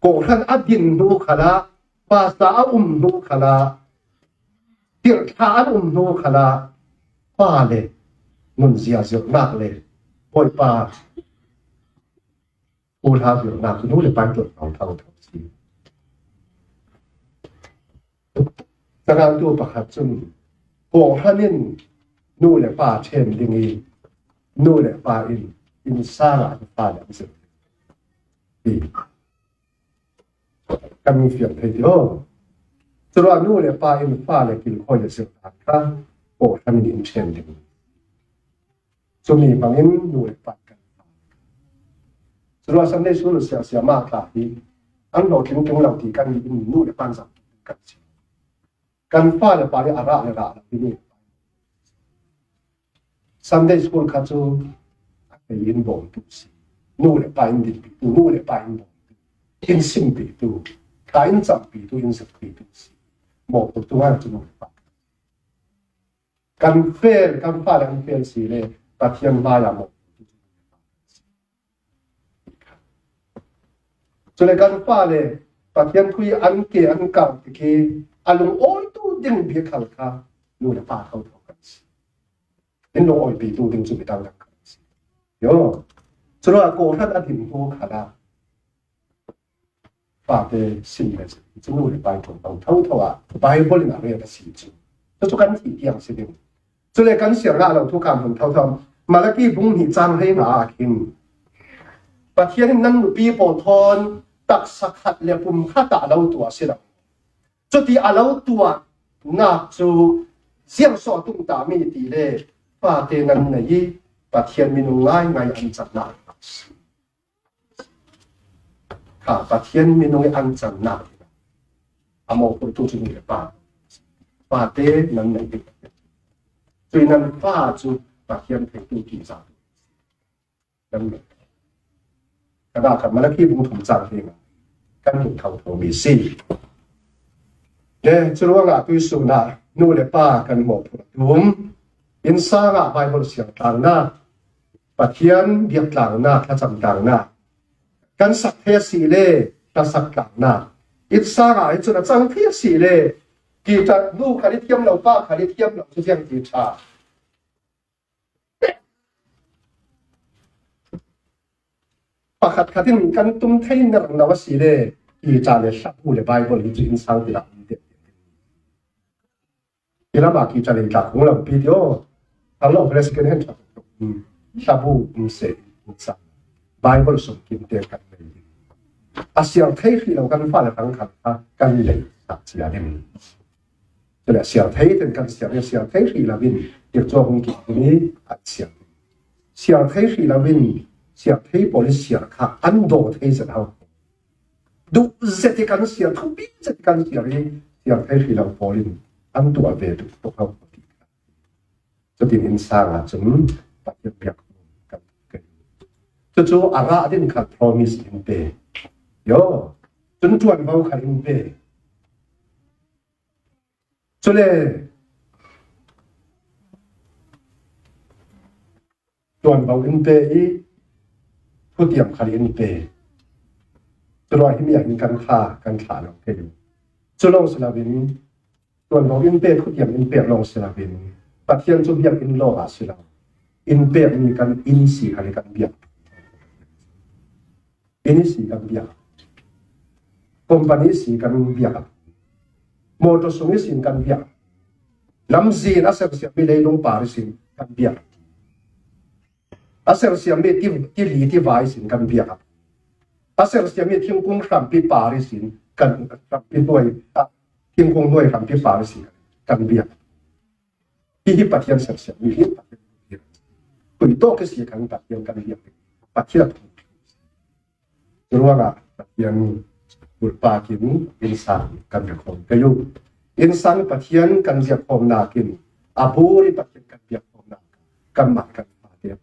Kawhhran a din hnu khalah, pasta a um hnu khalah, tirhthlah an um hnu khalah, pa le nunzia zirhnak le Bawipa thuhla zirhnak cu nu le pa in ṭuanvo thotho si. Cagantu pakhat cun kawhhran in nu le pa ṭhen ding i nu le pa in innsang ah an fale an zirh ding. Kan fiang thei ti aw. Curuah nu le pa in fale kilkhawi le zirhnak kha kawhhran in in ṭhen ding. Cumi hmangin nu le pa kan fale. Curuah Sunday school siasia mah tla hi an hlawhtling ṭung lo ti kan in nu le pa in zam kan si. Kan fale pa hi a rah le rah lo hi nu le pa. Sunday school kha cu a kei in bawmtu si. Nu le pa in dinpitu, nu le pa in bawmtu, in simpitu, thla in campitu, in zirhpitu si. Mawhphurtu ngai cu nu le pa. Kan fel, kan fale an fel si le Pathian hmai ah mawhphurtu cu nu le pa si. Cule kan fale Pathian thu i an ke an kang tik i a lungawitu ding bia khal kha nu le pa thotho kan si. In lungawipitu ding cu midang dang kan si. Yo. Curuah kawhhran a din hnu khalah fate sim le cu nu le pa in ṭuanvo thotho ah Baibal in a rel a si cu. Cucu kan thih tiang si ding. Cule kan siar ngah lo thukham hun thotho Malaki bung hnih cang hleinga ah khin Pathian in nan nupi pawl thawn taksa khat le pum khat ah a lo tuah a si lo. Cuti a lo tuahnak cu ziang so a tung ta mi ti le fate nan nei i Pathian minung ngaingai an cannak a si. Kha Pathian minung i an cannak a mawhphurtu cu nu le pa, fate nan nei ding. Cuih nan fa cu Pathian theitu ti za kan nei. Kan ah kha Malaki bung thum cang hleinga kan hmuh thotho mi si. Le curuangah tuihsun ah nu le pa kan mawhphurh a tum. Innsang ah Baibal siangtlangnak, Pathian biaktlangnak, thlacamtlangnak kan sak thei a si le hlasak tlangnak. Innsang ah hi cun a cang thei a si le ti ṭha, nu kha i thiam lo, pa kha i thiam lo cu ziang ti ṭha. Pakhat khat in kan tum thei nerno a si le ti ṭha le hlabu le Baibal hi cu innsang ti lam um tiah. Hi lamah kicalei tlak hung lo pi ti aw. Ang lo vele second hand ṭha tuk tuk. Hlabu um seh in sa. Bible sung kim te kan nei ding. A siar thei hrih lo kan fale hrang khat kha kan lei tak cia ding. Cule siar thei ten kan siar, siar thei hrih lo in tircuak hung kim ding i an siar. Siar thei hrih lo in siar thei pawl i siar kha an daw thei zet ho. Duh zet i kan siar, thupi zet i kan siar i siar thei hrih lo pawl in an tuah ve tuk tuk ho. Cutin innsang ah cun Pathian biak kan kei. Cucu a rah ding kha promise in pe. Yo, cun ṭuanvo kha in pe. Cule ṭuanvo in pe i thutiam khal in pe. Curuah himi ah hin kan thla kan thlah lo kei. Cu lawng si loin ṭuanvo in pe, thutiam in pek lawng si loin Pathian cu biakinn lawng ah si lo. In pekmi kan inn si khal i kan biak. Inn ihsi kan biak. Company ihsi kan biak. Motor sung ihsin kan biak. Lamzin a sersiammi leilung par ihsin kan biak. A sersiammi ti, tili tiva ihsin kan biak. A sersiammi thingkung hrampi par ihsin kan hrampi hnuai, a, thingkung hnuai hrampi par ihsin kan biak. Hihi Pathian sersiammi hi Pathian. Khui tawk ihsi kan Pathian kan biak. Pathian a thuk. Curuangah Pathian bulpak in innsang kan biak khawm kei uh. Innsang Pathian kan biak khawmnak in a bul i Pathian kan biak khawmnak kanmah kan fate.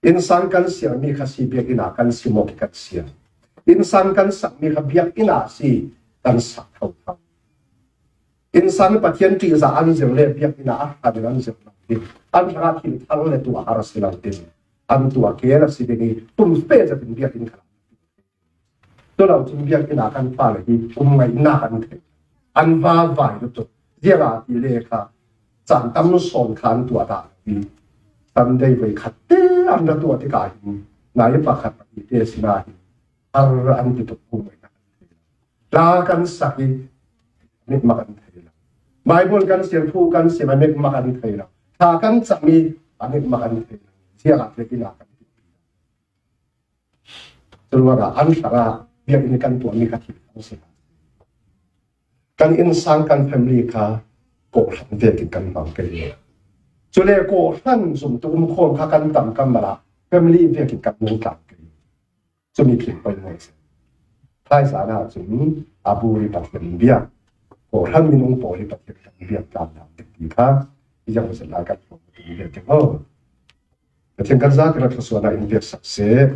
Innsang kan siarmi kha si biakinn ah kan si maw kan siar. Innsang kan sakmi kha biakinn ah si kan sak thotho. Innsang Pathian ṭihzah an zir le biakinn ah a hran in an zir lo ding. An hrangah thil thar le tuah har a si lo ding. An tuah kel a si ding i, pumpe zat in biakinn kha. Tua lo cun biakinn ah kan fale hi kum ngaihnak an thei. An vavai lutuk. Ziangahtile kha caan tam sawn kha an tuah dah lo i, Sunday voikhat te an ra tuah tikah hin, nai pakhat pahnih te sinah hin, har an ti tuk, kum ngaihnak an thei lo. Hla kan sak i, a mitmak an thei lo. Bible kan siam, thu kan siam, a mitmak an thei lo. Thla kan cam i, a mitmak an thei lo. Ziangahtile inn ah kan ti. Curuangah an hrangah biakinn kan tuahmi kha thil thar si. Kan innsang, kan family kha kawhhran vekin kan hmang kei. Cule kawhhran zumtu um khawm kha kan tam kan mal ah family vekin kan nung tlang kei. Cumi thil poi maw si. Thaizan ah cun a buri Pathian biak, kawhhran minung pawl i Pathian kan biak tlang ding ti kha i ziang zet lai kan hmuh ding biak ding aw. Pathian kan zate thluasuahnak in biaksak seh.